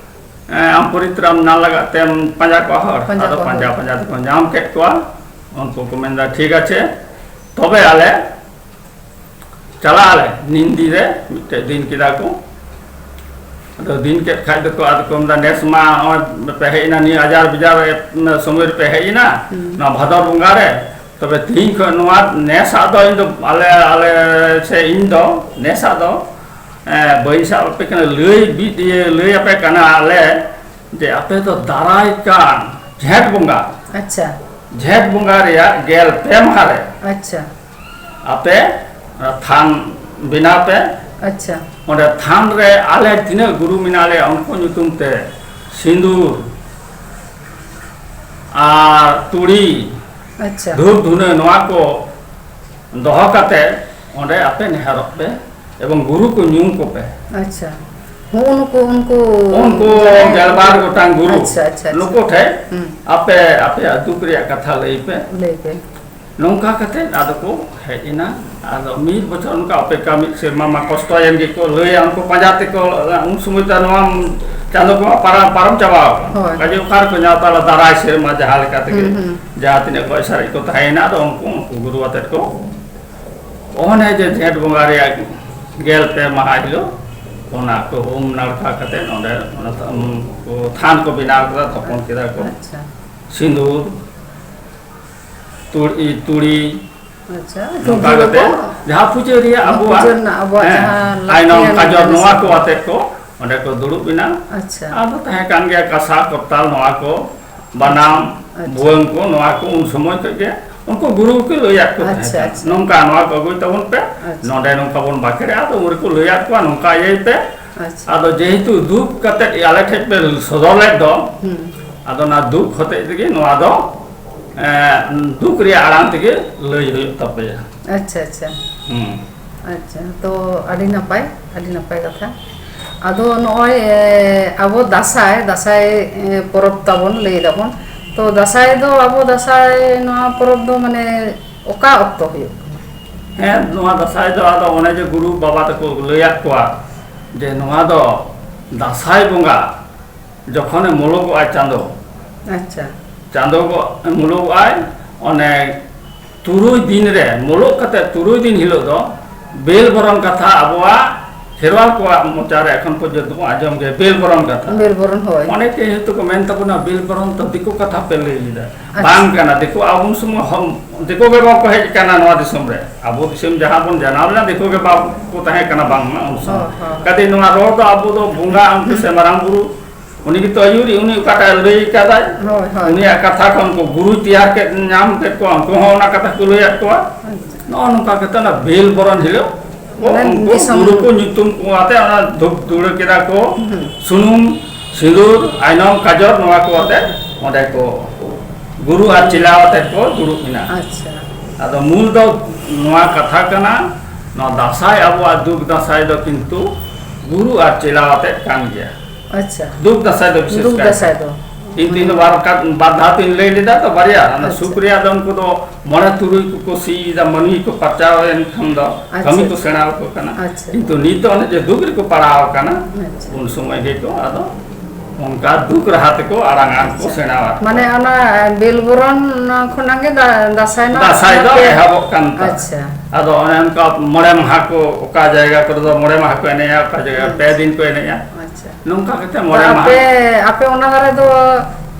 ᱮ, ᱟᱢ ᱯᱚᱨᱤᱛᱨᱟᱱ ᱧᱟᱢ ᱞᱟᱜᱟᱫ ᱛᱮᱢ ᱯᱟᱸᱡᱟ ᱠᱚᱣᱟ ᱦᱚᱲ᱾ ᱯᱟᱸᱡᱟ ᱟᱫᱚ ᱠᱚᱣᱟ ᱯᱟᱸᱡᱟ ᱦᱚᱲ᱾ ᱯᱟᱸᱡᱟ ᱛᱮᱠᱚ ᱧᱟᱢ ᱠᱮᱫ ᱠᱚᱣᱟ᱾ ᱩᱱᱠᱩ ᱠᱚ ᱢᱮᱱᱫᱟ, ᱴᱷᱤᱠ ᱟᱪᱷᱮ, ᱛᱚᱵᱮ ᱟᱞᱮ ᱪᱟᱞᱟᱜ ᱟᱞᱮ, ᱱᱤᱱ ᱫᱤᱱ ᱨᱮ ᱢᱤᱫᱴᱮᱡ ᱫᱤᱱ ᱠᱮᱫᱟ ᱠᱚ᱾ ᱟᱫᱚ ᱫᱤᱱ ᱠᱮᱫ ᱠᱷᱟᱡ ᱫᱚᱠᱚ, ᱟᱫᱚ ᱠᱚ ᱢᱮᱱᱫᱟ, ᱱᱮᱥ ᱢᱟ ᱱᱚᱜᱼᱚᱭ ᱯᱮ ᱦᱮᱡ ᱮᱱᱟ, ᱱᱤᱭᱟᱹ ᱟᱡᱟᱨ ᱵᱮᱡᱟᱨ ᱥᱚᱢᱚᱭ ᱨᱮᱯᱮ ᱦᱮᱡ ᱮᱱᱟ, ᱦᱩᱸ᱾ ᱱᱚᱣᱟ ᱵᱷᱟᱫᱚᱨ ᱵᱚᱸᱜᱟ ᱨᱮ, ᱛᱚᱵᱮ ᱛᱤᱦᱤᱧ ᱠᱷᱚᱱ ᱱᱚᱣᱟ ᱱᱮᱥᱟᱜ ᱫᱚ ᱤᱧ ᱫᱚ, ᱟᱞᱮ, ᱟᱞᱮ ᱥᱮ ᱤᱧ ᱫᱚ ᱱᱮᱥᱟᱜ ᱫᱚ, ᱮ, ᱵᱟᱹᱧ ᱥᱟᱵ ᱟᱯᱮ ᱠᱟᱱᱟ, ᱞᱟᱹᱭ ᱵᱤ-, ᱤᱭᱟᱹ, ᱞᱟᱹᱭ ᱟᱯᱮ ᱠᱟᱱᱟ ᱟᱞᱮ, ᱡᱮ ᱟᱯᱮ ᱫᱚ ᱫᱟᱨᱟᱭ ᱠᱟᱱ ᱡᱷᱮᱸᱴ ᱵᱚᱸᱜᱟ, ᱟᱪᱪᱷᱟ᱾ ᱡᱷᱮᱸᱴ ᱵᱚᱸᱜᱟ ᱨᱮᱭᱟᱜ ᱜᱮᱞ ᱯᱮ ᱢᱟᱦᱟ ᱨᱮ ᱟᱪᱪᱷᱟ᱾ ᱟᱯᱮ ᱚᱱᱟ ᱛᱷᱟᱱ ᱵᱮᱱᱟᱣ ᱯᱮ᱾ ᱟᱪᱪᱷᱟ᱾ ᱚᱸᱰᱮ ᱛᱷᱟᱱ ᱨᱮ ᱟᱞᱮ ᱛᱤᱱᱟᱹᱜ ᱜᱩᱨᱩ ᱢᱮᱱᱟᱜ ᱞᱮᱭᱟ, ᱩᱱᱠᱩ ᱧᱩᱛᱩᱢ ᱛᱮ ᱥᱤᱸᱫᱩᱨ ᱟᱨ ᱛᱩᱲᱤ ᱟᱪᱪᱷᱟ᱾ ᱫᱷᱩᱯ ᱫᱷᱩᱱᱟᱹ ᱱᱚᱣᱟ ᱠᱚ ᱫᱚᱦᱚ ᱠᱟᱛᱮ ᱚᱸᱰᱮ ᱟᱯᱮ ᱱᱮᱦᱚᱨᱚᱜ ᱯᱮ ᱮᱵᱚᱝ ᱜᱩᱨᱩ ᱠᱚ ᱧᱩᱢ ᱠᱚᱯᱮ᱾ ᱟᱪᱪᱷᱟ᱾ ᱦᱚᱸ, ᱩᱱᱠᱩ, ᱩᱱᱠᱩ ᱩᱱᱠᱩ ᱡᱟᱦᱟᱸᱭ ᱜᱮᱞᱵᱟᱨ ᱜᱚᱴᱟᱝ ᱜᱩᱨᱩ, ᱟᱪᱪᱷᱟ, ᱟᱪᱪᱷᱟ, ᱟᱪᱪᱷᱟ᱾ ᱱᱩᱠᱩ ᱴᱷᱮᱱ ᱦᱩᱸ᱾ ᱟᱯᱮ ᱟᱯᱮᱭᱟᱜ ᱫᱩᱠ ᱨᱮᱭᱟᱜ ᱠᱟᱛᱷᱟ ᱞᱟᱹᱭ ᱯᱮ᱾ ᱞᱟᱹᱭ ᱯᱮ᱾ ᱱᱚᱝᱠᱟ ᱠᱟᱛᱮ ᱟᱫᱚ ᱠᱚ ᱦᱮᱡ ᱮᱱᱟ᱾ ᱟᱫᱚ ᱢᱤᱫ ᱵᱚᱪᱷᱚᱨ ᱱᱚᱝᱠᱟ ᱚᱯᱮᱠᱠᱷᱟ, ᱢᱤᱫ ᱥᱮᱨᱢᱟ ᱢᱟ ᱠᱚᱥᱴᱚᱭᱮᱱ ᱜᱮᱠᱚ, ᱞᱟᱹᱭᱟ ᱩᱱᱠᱩ ᱯᱟᱸᱡᱟ ᱛᱮᱠᱚ, ᱩᱱ ᱥᱚᱢᱚᱭ ᱫᱚ ᱱᱚᱣᱟ ᱪᱟᱸᱫᱚ ᱠᱚ ᱯᱟᱨᱚᱢ, ᱯᱟᱨᱚᱢ ᱪᱟᱵᱟ ᱟᱠᱟᱱᱟ᱾ ᱦᱳᱭ᱾ ᱠᱟᱡᱮ ᱚᱠᱟ ᱨᱮᱠᱚ ᱧᱟᱢ ᱛᱟᱞᱟ ᱫᱟᱨᱟᱭ ᱥᱮᱨᱢᱟ ᱡᱟᱦᱟᱸ ᱞᱮᱠᱟ ᱛᱮᱜᱮ ᱦᱩᱸ, ᱦᱩᱸ᱾ ᱡᱟᱦᱟᱸ ᱛᱤᱱᱟᱹᱜ ᱜᱚᱡ ᱥᱟᱨᱮᱡ ᱠᱚ ᱛᱟᱦᱮᱸᱭᱮᱱᱟ, ᱟᱫᱚ ᱩᱱᱠᱩ, ᱩᱱᱠᱩ ᱜᱩᱨᱩ ᱟᱛᱮᱫ ᱠᱚ ᱚᱱᱮ ᱡᱮ ᱡᱷᱮᱸᱴ ᱵᱚᱸᱜᱟ ᱨᱮᱭᱟᱜ ᱜᱮᱞ ᱯᱮ ᱢᱟᱦᱟ ᱦᱤᱞᱳᱜ ᱚᱱᱟ ᱠᱚ ᱩᱢ ᱱᱟᱲᱠᱟ ᱠᱟᱛᱮ ᱚᱸᱰᱮ ᱚᱱᱟ ᱛᱟ-, ᱩᱢ ᱠᱚ ᱛᱷᱟᱱ ᱠᱚ ᱵᱮᱱᱟᱣ ᱠᱮᱫᱟ, ᱛᱷᱟᱯᱚᱱ ᱠᱮᱫᱟ ᱠᱚ᱾ ᱟᱪᱪᱷᱟ᱾ ᱥᱤᱸᱫᱩᱨ, ᱛᱩᱲᱤ, ᱛᱩᱲᱤ, ᱟᱪᱪᱷᱟ, ᱱᱚᱝᱠᱟ ᱫᱷᱩᱯ ᱠᱟᱛᱮ ᱫᱷᱩᱲᱟᱹ ᱠᱚ? ᱡᱟᱦᱟᱸ ᱯᱩᱡᱟᱹ ᱨᱮᱭᱟᱜ ᱚᱱᱟ ᱟᱵᱚᱣᱟᱜ, ᱯᱩᱡᱟᱹ ᱨᱮᱱᱟᱜ ᱟᱵᱚᱣᱟᱜ ᱦᱮᱸ, ᱡᱟᱦᱟᱸ ᱟᱭᱱᱚᱢ ᱞᱟᱹᱠᱛᱤᱭᱟᱱ ᱠᱟᱡᱚᱨ ᱡᱤᱱᱤᱥ ᱱᱚᱣᱟ ᱠᱚ᱾ ᱠᱚ ᱟᱛᱮ ᱠᱚ ᱚᱸᱰᱮ ᱠᱚ ᱫᱩᱲᱩᱵ ᱮᱱᱟ᱾ ᱟᱪᱪᱷᱟ᱾ ᱟᱫᱚ ᱛᱟᱦᱮᱸ ᱠᱟᱱ ᱜᱮᱭᱟ ᱠᱟᱸᱥᱟ, ᱠᱚᱨᱛᱟᱞ, ᱱᱚᱣᱟ ᱠᱚ, ᱵᱟᱱᱟᱢ, ᱟᱪᱪᱷᱟ᱾ ᱵᱷᱩᱣᱟᱹᱝ ᱠᱚ, ᱱᱚᱣᱟ ᱠᱚ ᱩᱱ ᱥᱚᱢᱚᱭ ᱠᱷᱚᱡ ᱜᱮ ᱩᱱᱠᱩ ᱜᱩᱨᱩ ᱠᱚ ᱞᱟᱹᱭᱟᱫ ᱠᱚ ᱛᱟᱦᱮᱸ ᱟᱪᱪᱷᱟ, ᱠᱟᱱᱟ, ᱟᱪᱪᱷᱟ᱾ ᱱᱚᱝᱠᱟ ᱱᱚᱣᱟ ᱠᱚ ᱟᱹᱜᱩᱭ ᱛᱟᱵᱚᱱ ᱯᱮ, ᱟᱪᱪᱷᱟ᱾ ᱱᱚᱰᱮ ᱱᱚᱝᱠᱟ ᱵᱚᱱ ᱵᱟᱠᱷᱮᱲᱟ᱾ ᱟᱫᱚ ᱩᱱ ᱨᱮᱠᱚ ᱞᱟᱹᱭᱟᱫ ᱠᱚᱣᱟ, ᱱᱚᱝᱠᱟ ᱤᱭᱟᱹᱭ ᱯᱮ᱾ ᱟᱪᱪᱷᱟ᱾ ᱟᱫᱚ ᱡᱮᱦᱮᱛᱩ ᱫᱩᱠ ᱠᱟᱛᱮ ᱟᱞᱮ ᱴᱷᱮᱡ ᱯᱮ ᱥᱚᱫᱚᱨ ᱞᱮᱫ ᱫᱚ, ᱦᱩᱸ᱾ ᱟᱫᱚ ᱚᱱᱟ ᱫᱩᱠ ᱦᱚᱛᱮᱡ ᱛᱮᱜᱮ ᱱᱚᱣᱟ ᱫᱚ, ᱮᱸ, ᱫᱩᱠ ᱨᱮᱭᱟᱜ ᱟᱲᱟᱝ ᱛᱮᱜᱮ ᱞᱟᱹᱭ ᱦᱩᱭᱩᱜ ᱛᱟᱯᱮᱭᱟ᱾ ᱟᱪᱪᱷᱟ, ᱟᱪᱪᱷᱟ᱾ ᱦᱩᱸ᱾ ᱟᱪᱪᱷᱟ, ᱛᱚ ᱟᱹᱰᱤ ᱱᱟᱯᱟᱭ, ᱟᱹᱰᱤ ᱱᱟᱯᱟᱭ ᱠᱟᱛᱷᱟ᱾ ᱟᱫᱚ ᱱᱚᱜᱼᱚᱭ, ᱮ, ᱟᱵᱚ ᱫᱟᱸᱥᱟᱭ, ᱫᱟᱸᱥᱟᱭ, ᱮ, ᱯᱚᱨᱚᱵᱽ ᱛᱟᱵᱚᱱ ᱞᱟᱹᱭ ᱫᱟᱵᱚᱱ᱾ ᱛᱚ ᱫᱟᱸᱥᱟᱭ ᱫᱚ ᱟᱵᱚ ᱫᱟᱸᱥᱟᱭ ᱱᱚᱣᱟ ᱯᱚᱨᱚᱵᱽ ᱫᱚ ᱢᱟᱱᱮ ᱚᱠᱟ ᱚᱠᱛᱚ ᱦᱩᱭᱩᱜ ᱠᱟᱱᱟ? ᱦᱮᱸ, ᱱᱚᱣᱟ ᱫᱟᱸᱥᱟᱭ ᱫᱚ ᱟᱫᱚ ᱚᱱᱮ ᱡᱮ ᱜᱩᱨᱩ ᱵᱟᱵᱟ ᱛᱟᱠᱚ ᱞᱟᱹᱭᱟᱫ ᱠᱚᱣᱟ ᱡᱮ ᱱᱚᱣᱟ ᱫᱚ ᱫᱟᱸᱥᱟᱭ ᱵᱚᱸᱜᱟ ᱡᱚᱠᱷᱚᱱᱮ ᱢᱩᱞᱩᱜᱚᱜᱼᱟᱭ ᱪᱟᱸᱫᱚ, ᱟᱪᱪᱷᱟ᱾ ᱪᱟᱸᱫᱚ ᱜᱚ-, ᱢᱩᱞᱩᱜᱚᱜᱼᱟᱭ, ᱚᱱᱮ ᱛᱩᱨᱩᱭ ᱫᱤᱱ ᱨᱮ, ᱢᱩᱞᱩᱜ ᱠᱟᱛᱮ ᱛᱩᱨᱩᱭ ᱫᱤᱱ ᱦᱤᱞᱳᱜ ᱫᱚ ᱵᱮᱞ ᱵᱚᱨᱚᱱ ᱠᱟᱛᱷᱟ ᱟᱵᱚᱣᱟᱜ ᱠᱷᱮᱨᱣᱟᱲ ᱠᱚᱣᱟᱜ ᱢᱚᱪᱟ ᱨᱮ ᱮᱠᱷᱚᱱ ᱯᱚᱨᱡᱚᱱᱛᱚ ᱵᱚᱱ ᱟᱸᱡᱚᱢ ᱜᱮᱭᱟ, ᱵᱮᱞ ᱵᱚᱨᱚᱱ ᱠᱟᱛᱷᱟ᱾ ᱵᱮᱞ ᱵᱚᱨᱚᱱ, ᱦᱳᱭ᱾ ᱚᱱᱮ ᱠᱚ ᱡᱮᱦᱮᱛᱩ ᱠᱚ ᱢᱮᱱ ᱛᱟᱵᱚᱱᱟ, "ᱵᱮᱞ ᱵᱚᱨᱚᱱ ᱫᱚ ᱫᱤᱠᱩ ᱠᱟᱛᱷᱟ ᱯᱮ ᱞᱟᱹᱭ ᱮᱫᱟ", ᱟᱪᱪᱷᱟ᱾ ᱵᱟᱝ ᱠᱟᱱᱟ᱾ ᱫᱤᱠᱩ, ᱟᱵᱚ ᱩᱱ ᱥᱚᱢᱚᱭ ᱦᱚᱸ ᱫᱤᱠᱩ ᱜᱮ ᱵᱟᱠᱚ ᱦᱮᱡ ᱟᱠᱟᱱᱟ ᱱᱚᱣᱟ ᱫᱤᱥᱚᱢ ᱨᱮ᱾ ᱟᱵᱚ ᱫᱤᱥᱚᱢ ᱡᱟᱦᱟᱸ ᱵᱚᱱ ᱡᱟᱱᱟᱢ ᱞᱮᱱᱟ, ᱫᱤᱠᱩ ᱜᱮ ᱵᱟᱠᱚ ᱛᱟᱦᱮᱸ ᱠᱟᱱᱟ ᱵᱟᱝᱢᱟ ᱩᱱ ᱥᱚᱢᱚᱭ᱾ ᱦᱳᱭ, ᱦᱳᱭ᱾ ᱠᱟᱫᱮ ᱱᱚᱣᱟ ᱨᱚᱲ ᱫᱚ ᱟᱵᱚ ᱫᱚ ᱵᱚᱸᱜᱟ ᱩᱱᱠᱩ ᱥᱮ ᱢᱟᱨᱟᱝ ᱵᱩᱨᱩ ᱩᱱᱤ ᱜᱮᱛᱚ ᱟᱹᱭᱩᱨᱤᱡ, ᱩᱱᱤ ᱚᱠᱟᱴᱟᱜ ᱮ ᱞᱟᱹᱭ ᱠᱟᱫᱟᱭ, ᱦᱳᱭ, ᱦᱳᱭ᱾ ᱩᱱᱤᱭᱟᱜ ᱠᱟᱛᱷᱟ ᱠᱷᱚᱱ ᱠᱚ ᱜᱩᱨᱩᱭ ᱛᱮᱭᱟᱨ ᱠᱮᱫ, ᱧᱟᱢ ᱠᱮᱫ ᱠᱚᱣᱟ, ᱩᱱᱠᱩ ᱦᱚᱸ ᱚᱱᱟ ᱠᱟᱛᱷᱟ ᱠᱚ ᱞᱟᱹᱭᱟᱫ ᱠᱚᱣᱟ᱾ ᱟᱪᱪᱷᱟ᱾ ᱱᱚᱜᱼᱚ ᱱᱚᱝᱠᱟ ᱠᱟᱛᱮ ᱚᱱᱟ ᱵᱮᱞ ᱵᱚᱨᱚᱱ ᱦᱤᱞᱳᱜ ᱠᱚ ᱢᱟᱱᱮ ᱩᱱᱠᱩ ᱫᱤᱥᱚᱢ ᱜᱩᱨᱩ ᱠᱚ ᱧᱩᱛᱩᱢ ᱠᱚ ᱟᱛᱮ ᱚᱱᱟ ᱫᱷᱩᱯ ᱫᱷᱩᱲᱟᱹ ᱠᱮᱫᱟ ᱠᱚ, ᱦᱩᱸ᱾ ᱥᱩᱱᱩᱢ, ᱥᱤᱸᱫᱩᱨ, ᱟᱭᱱᱚᱢ, ᱠᱟᱡᱚᱞ ᱱᱚᱣᱟ ᱠᱚ ᱟᱛᱮ ᱚᱸᱰᱮ ᱠᱚ ᱜᱩᱨᱩ ᱟᱨ ᱪᱮᱞᱟ ᱟᱛᱮ ᱠᱚ ᱫᱩᱲᱩᱵ ᱮᱱᱟ᱾ ᱟᱪᱪᱷᱟ᱾ ᱟᱫᱚ ᱢᱩᱞ ᱫᱚ ᱱᱚᱣᱟ ᱠᱟᱛᱷᱟ ᱠᱟᱱᱟ, ᱱᱚᱣᱟ ᱫᱟᱸᱥᱟᱭ, ᱟᱵᱚᱣᱟᱜ ᱫᱩᱠ ᱫᱟᱸᱥᱟᱭ ᱫᱚ ᱠᱤᱱᱛᱩ ᱜᱩᱨᱩ ᱟᱨ ᱪᱮᱞᱟ ᱟᱛᱮ ᱠᱟᱱ ᱜᱮᱭᱟ᱾ ᱟᱪᱪᱷᱟ᱾ ᱫᱩᱠ ᱫᱟᱸᱥᱟᱭ ᱫᱚ ᱵᱤᱥᱮᱥ ᱫᱩᱠ ᱠᱟᱭᱛᱮ᱾ ᱫᱟᱸᱥᱟᱭ ᱫᱚ᱾ ᱤᱧ ᱛᱤᱧ ᱫᱚ ᱵᱟᱨ ᱠᱟ-, ᱵᱟᱨ ᱫᱷᱟᱣ ᱛᱤᱧ ᱞᱟᱹᱭ ᱞᱮᱫᱟ ᱛᱚ, ᱵᱟᱨᱭᱟ᱾ ᱚᱱᱟ ᱟᱪᱪᱷᱟ᱾ ᱥᱩᱠ ᱨᱮᱭᱟᱜ ᱫᱚ ᱩᱱᱠᱩ ᱫᱚ ᱢᱚᱬᱮ ᱛᱩᱨᱩᱭ ᱠᱚᱠᱚ ᱥᱤᱭ ᱮᱫᱟ, ᱢᱟᱹᱱᱢᱤ ᱠᱚ ᱯᱟᱨᱪᱟᱣ ᱮᱱ ᱠᱷᱟᱱ ᱫᱚ ᱟᱪᱪᱷᱟ᱾ ᱠᱟᱹᱢᱤ ᱠᱚ ᱥᱮᱬᱟ ᱟᱠᱚ ᱠᱟᱱᱟ᱾ ᱟᱪᱪᱷᱟ᱾ ᱠᱤᱱᱛᱩ ᱱᱤᱛ ᱫᱚ ᱚᱱᱮ ᱡᱮ ᱫᱩᱠ ᱨᱮᱠᱚ ᱯᱟᱲᱟᱣ ᱟᱠᱟᱱᱟ, ᱟᱪᱪᱷᱟ᱾ ᱩᱱ ᱥᱚᱢᱚᱭ ᱜᱮᱠᱚ ᱟᱫᱚ ᱚᱱᱠᱟ ᱫᱩᱠ ᱨᱟᱦᱟ ᱛᱮᱠᱚ ᱟᱲᱟᱝᱟ ᱠᱚ, ᱟᱪᱪᱷᱟ᱾ ᱥᱮᱬᱟᱣᱟ ᱠᱚ᱾ ᱢᱟᱱᱮ ᱚᱱᱟ, ᱮ, ᱵᱮᱞ ᱵᱚᱨᱚᱱ ᱠᱷᱚᱱᱟᱜ ᱜᱮ ᱫᱟ-, ᱫᱟᱸᱥᱟᱭ ᱢᱟ ᱫᱟᱸᱥᱟᱭ ᱫᱚ ᱟᱯᱮ ᱮᱦᱚᱵᱚᱜ ᱠᱟᱱ ᱛᱟᱦᱮᱸᱫ᱾ ᱟᱪᱪᱷᱟ᱾ ᱟᱫᱚ ᱚᱱᱮ ᱚᱱᱠᱟ ᱢᱚᱬᱮ ᱢᱟᱦᱟ ᱠᱚ, ᱚᱠᱟ ᱡᱟᱭᱜᱟ ᱠᱚᱨᱮ ᱫᱚ ᱢᱚᱬᱮ ᱢᱟᱦᱟ ᱠᱚ ᱮᱱᱮᱡᱼᱟ, ᱚᱠᱟ ᱡᱟᱭᱜᱟ ᱯᱮ ᱟᱪᱪᱷᱟ᱾ ᱫᱤᱱ ᱠᱚ ᱮᱱᱮᱡᱼᱟ᱾ ᱟᱪᱪᱷᱟ᱾ ᱱᱚᱝᱠᱟ ᱠᱟᱛᱮ ᱛᱚ ᱢᱚᱬᱮ ᱢᱟᱦᱟ᱾ ᱟᱯᱮ, ᱟᱯᱮ ᱚᱱᱟ ᱫᱷᱟᱨᱮ ᱫᱚ,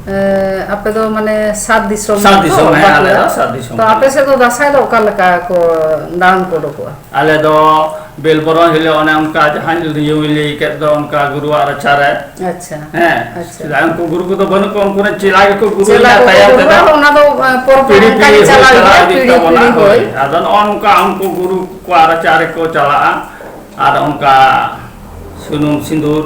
ᱮ, ᱟᱯᱮ ᱫᱚ ᱢᱟᱱᱮ ᱥᱟᱛ ᱫᱤᱥᱚᱢ ᱥᱟᱛ ᱛᱚ ᱫᱤᱥᱚᱢ, ᱦᱮᱸ, ᱟᱞᱮ ᱵᱟᱯᱞᱟ? ᱫᱚ ᱥᱟᱛ ᱫᱤᱥᱚᱢ ᱛᱚ ᱠᱟᱱᱟ᱾ ᱟᱯᱮ ᱥᱮᱫ ᱫᱚ ᱫᱟᱸᱥᱟᱭ ᱫᱚ ᱚᱠᱟ ᱞᱮᱠᱟ ᱠᱚ ᱫᱟᱬᱟᱱ ᱠᱚ ᱩᱰᱩᱠᱚᱜᱼᱟ? ᱟᱞᱮ ᱫᱚ ᱵᱮᱞ ᱵᱚᱨᱚᱱ ᱦᱤᱞᱳᱜ ᱚᱱᱮ ᱚᱱᱠᱟ ᱡᱟᱦᱟᱸᱧ ᱞᱟᱹᱭ ᱠᱮᱫ ᱫᱚ, ᱚᱱᱠᱟ ᱜᱩᱨᱩᱣᱟᱜ ᱨᱟᱪᱟᱨᱮ᱾ ᱟᱪᱪᱷᱟ᱾ ᱦᱮᱸ᱾ ᱟᱪᱪᱷᱟ᱾ ᱥᱮᱫᱟᱭ ᱩᱱᱠᱩ ᱜᱩᱨᱩ ᱠᱚᱫᱚ ᱵᱟᱹᱱᱩᱜ ᱠᱚᱣᱟ, ᱩᱱᱠᱩ ᱨᱮᱱ ᱪᱮᱞᱟ ᱜᱮᱠᱚ ᱜᱩᱨᱩᱭᱮᱱᱟ ᱪᱮᱞᱟ ᱠᱚᱠᱚ ᱛᱟᱭᱚᱢ ᱜᱩᱨᱩᱜᱼᱟ, ᱛᱮᱫᱚ ᱦᱚᱸ ᱚᱱᱟ ᱫᱚ, ᱮ, ᱯᱚᱨ ᱯᱚᱨ ᱯᱤᱲᱦᱤ ᱚᱱᱠᱟ ᱜᱮ ᱯᱤᱲᱦᱤ ᱦᱳᱭ ᱪᱟᱞᱟᱣ ᱪᱟᱞᱟᱣ ᱤᱫᱤᱜᱼᱟ, ᱤᱫᱤᱜ ᱯᱤᱲᱦᱤ ᱛᱟᱵᱚᱱᱟ, ᱯᱤᱲᱦᱤ, ᱦᱳᱭ᱾ ᱦᱳᱭ᱾ ᱟᱫᱚ ᱱᱚᱜᱼᱚ ᱱᱚᱝᱠᱟ ᱩᱱᱠᱩ ᱜᱩᱨᱩ ᱠᱚᱣᱟᱜ ᱨᱟᱪᱟ ᱨᱮᱠᱚ ᱪᱟᱞᱟᱜᱼᱟ, ᱟᱨ ᱚᱱᱠᱟ ᱥᱩᱱᱩᱢ ᱥᱤᱸᱫᱩᱨ,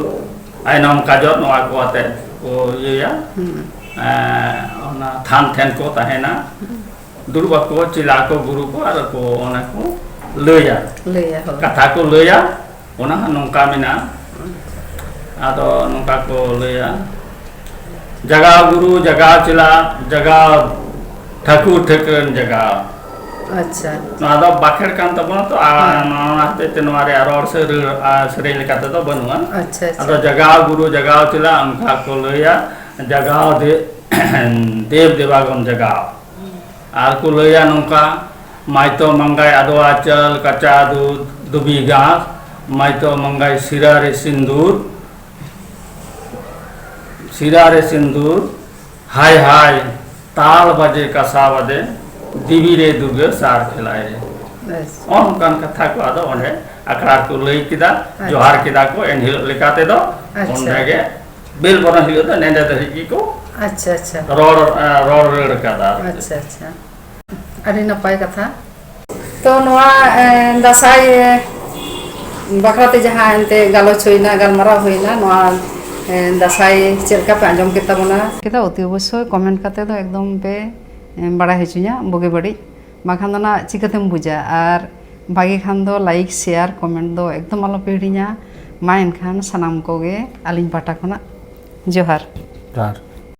ᱟᱭᱱᱚᱢ ᱠᱟᱡᱚᱞ, ᱱᱚᱣᱟ ᱠᱚ ᱟᱛᱮ ᱠᱚ ᱤᱭᱟᱹᱭᱟ᱾ ᱦᱩᱸ᱾ ᱮᱸ, ᱚᱱᱟ ᱛᱷᱟᱱ ᱴᱷᱮᱱ ᱠᱚ ᱛᱟᱦᱮᱱᱟ᱾ ᱦᱩᱸ᱾ ᱫᱩᱲᱩᱵ ᱟᱠᱚ, ᱪᱮᱞᱟ ᱠᱚ, ᱜᱩᱨᱩ ᱠᱚ, ᱟᱨ ᱠᱚ ᱚᱱᱟ ᱠᱚ ᱞᱟᱹᱭᱟ᱾ ᱞᱟᱹᱭᱟ, ᱦᱳᱭ᱾ ᱠᱟᱛᱷᱟ ᱠᱚ ᱞᱟᱹᱭᱟ, ᱚᱱᱟ ᱦᱚᱸ ᱱᱚᱝᱠᱟ ᱢᱮᱱᱟᱜᱼᱟ᱾ ᱟᱫᱚ ᱱᱚᱝᱠᱟ ᱠᱚ ᱞᱟᱹᱭᱟ, ᱡᱟᱜᱟᱣ ᱜᱩᱨᱩ, ᱡᱟᱜᱟᱣ ᱪᱮᱞᱟ, ᱡᱟᱜᱟᱣ ᱴᱷᱟᱹᱠᱩᱨ ᱴᱷᱟᱹᱠᱨᱟᱹᱱ ᱡᱟᱜᱟᱣ᱾ ᱟᱪᱪᱷᱟ᱾ ᱱᱚᱣᱟ ᱫᱚ ᱵᱟᱸᱠᱷᱮᱲ ᱠᱟᱱ ᱛᱟᱵᱚᱱᱟ ᱛᱚ, ᱟᱨ ᱦᱮᱸ᱾ ᱱᱚᱣᱟ ᱦᱚᱛᱮᱡ ᱛᱮ ᱱᱚᱣᱟ ᱨᱮᱭᱟᱜ ᱨᱚᱲ ᱥᱮ ᱨᱟᱹᱲ, ᱟᱨ ᱥᱮᱨᱮᱧ ᱞᱮᱠᱟ ᱛᱮᱫᱚ ᱵᱟᱹᱱᱩᱜᱼᱟ᱾ ᱟᱪᱪᱷᱟ, ᱟᱪᱪᱷᱟ᱾ ᱟᱫᱚ ᱡᱟᱜᱟᱣ ᱜᱩᱨᱩ, ᱡᱟᱜᱟᱣ ᱪᱮᱞᱟ, ᱚᱱᱠᱟ ᱠᱚ ᱞᱟᱹᱭᱟ, ᱡᱟᱜᱟᱣ ᱫᱮ-, ᱫᱮᱵ ᱫᱮᱵᱟᱜᱚᱱ ᱡᱟᱜᱟᱣ᱾ ᱟᱨ ᱠᱚ ᱞᱟᱹᱭᱟ ᱱᱚᱝᱠᱟ, ᱢᱟᱭᱛᱚ ᱢᱟᱸᱜᱟᱭ ᱟᱫᱣᱟ ᱪᱟᱹᱞ ᱠᱟᱪᱟ ᱫᱩᱫᱷ ᱫᱩᱵᱤ ᱜᱷᱟᱥ, ᱢᱟᱭᱛᱚ ᱢᱟᱸᱜᱟᱭ ᱥᱤᱨᱟ ᱨᱮ ᱥᱤᱸᱫᱩᱨ, ᱥᱤᱨᱟ ᱨᱮ ᱥᱤᱸᱫᱩᱨ, ᱦᱟᱭ ᱦᱟᱭ, ᱛᱟᱞ ᱵᱟᱡᱮ ᱠᱟᱥᱟ ᱵᱟᱫᱮ, ᱫᱤᱵᱤ ᱨᱮ ᱫᱩᱨᱜᱟᱹ ᱥᱟᱨ ᱠᱷᱮᱞᱟᱭ ᱨᱮ᱾ ᱵᱮᱥ᱾ ᱱᱚᱜᱼᱚ ᱱᱚᱝᱠᱟᱱ ᱠᱟᱛᱷᱟ ᱠᱚ ᱟᱫᱚ ᱚᱸᱰᱮ ᱟᱠᱷᱲᱟ ᱨᱮᱠᱚ ᱞᱟᱹᱭ ᱠᱮᱫᱟ, ᱟᱪᱪᱷᱟ᱾ ᱡᱚᱦᱟᱨ ᱠᱮᱫᱟ ᱠᱚ, ᱮᱱ ᱦᱤᱞᱳᱜ ᱞᱮᱠᱟ ᱛᱮᱫᱚ ᱟᱪᱪᱷᱟ᱾ ᱚᱸᱰᱮ ᱜᱮ ᱵᱮᱞ ᱵᱚᱨᱚᱱ ᱦᱤᱞᱳᱜ ᱫᱚ ᱱᱮᱰᱮ ᱫᱷᱟᱹᱨᱤᱡ ᱜᱮᱠᱚ ᱟᱪᱪᱷᱟ, ᱟᱪᱪᱷᱟ᱾ ᱨᱚᱲ, ᱮ, ᱨᱚᱲ ᱨᱟᱹᱲ ᱠᱟᱫᱟ ᱟᱨ ᱪᱮᱫ᱾ ᱟᱪᱪᱷᱟ, ᱟᱪᱪᱷᱟ᱾ ᱟᱹᱰᱤ ᱱᱟᱯᱟᱭ ᱠᱟᱛᱷᱟ᱾ ᱛᱚ ᱱᱚᱣᱟ, ᱮ, ᱫᱟᱸᱥᱟᱭ, ᱮ, ᱵᱟᱠᱷᱨᱟᱛᱮ ᱡᱟᱦᱟᱸ ᱮᱱᱛᱮ ᱜᱟᱞᱚᱪ ᱦᱩᱭᱱᱟ, ᱜᱟᱞᱢᱟᱨᱟᱣ ᱦᱩᱭᱱᱟ, ᱱᱚᱣᱟ ᱮᱸ, ᱫᱟᱸᱥᱟᱭ ᱪᱮᱫ ᱞᱮᱠᱟ ᱯᱮ ᱟᱸᱡᱚᱢ ᱠᱮᱫ ᱛᱟᱵᱚᱱᱟ? ᱠᱮᱫᱟ, ᱚᱛᱤ ᱚᱵᱚᱥᱥᱳᱭ comment ᱠᱟᱛᱮ ᱫᱚ ᱮᱠᱫᱚᱢ ᱯᱮ, ᱮᱸ, ᱵᱟᱲᱟᱭ ᱦᱚᱪᱚᱧᱟ, ᱵᱩᱜᱤ ᱵᱟᱹᱲᱤᱡ᱾ ᱵᱟᱝᱠᱷᱟᱱ ᱫᱚ ᱱᱟᱜ ᱪᱤᱠᱟᱹᱛᱮᱢ ᱵᱩᱡᱟ? ᱟᱨ ᱵᱷᱟᱜᱮ ᱠᱷᱟᱱ ᱫᱚ like, share, comment ᱫᱚ ᱮᱠᱫᱚᱢ ᱟᱞᱚ ᱯᱮ ᱦᱤᱲᱤᱧᱟ᱾ ᱢᱟ ᱮᱱᱠᱷᱟᱱ ᱥᱟᱱᱟᱢ ᱠᱚᱜᱮ ᱟᱹᱞᱤᱧ ᱯᱟᱦᱴᱟ ᱠᱷᱚᱱᱟᱜ ᱡᱚᱦᱟᱨ᱾ ᱡᱚᱦᱟᱨ᱾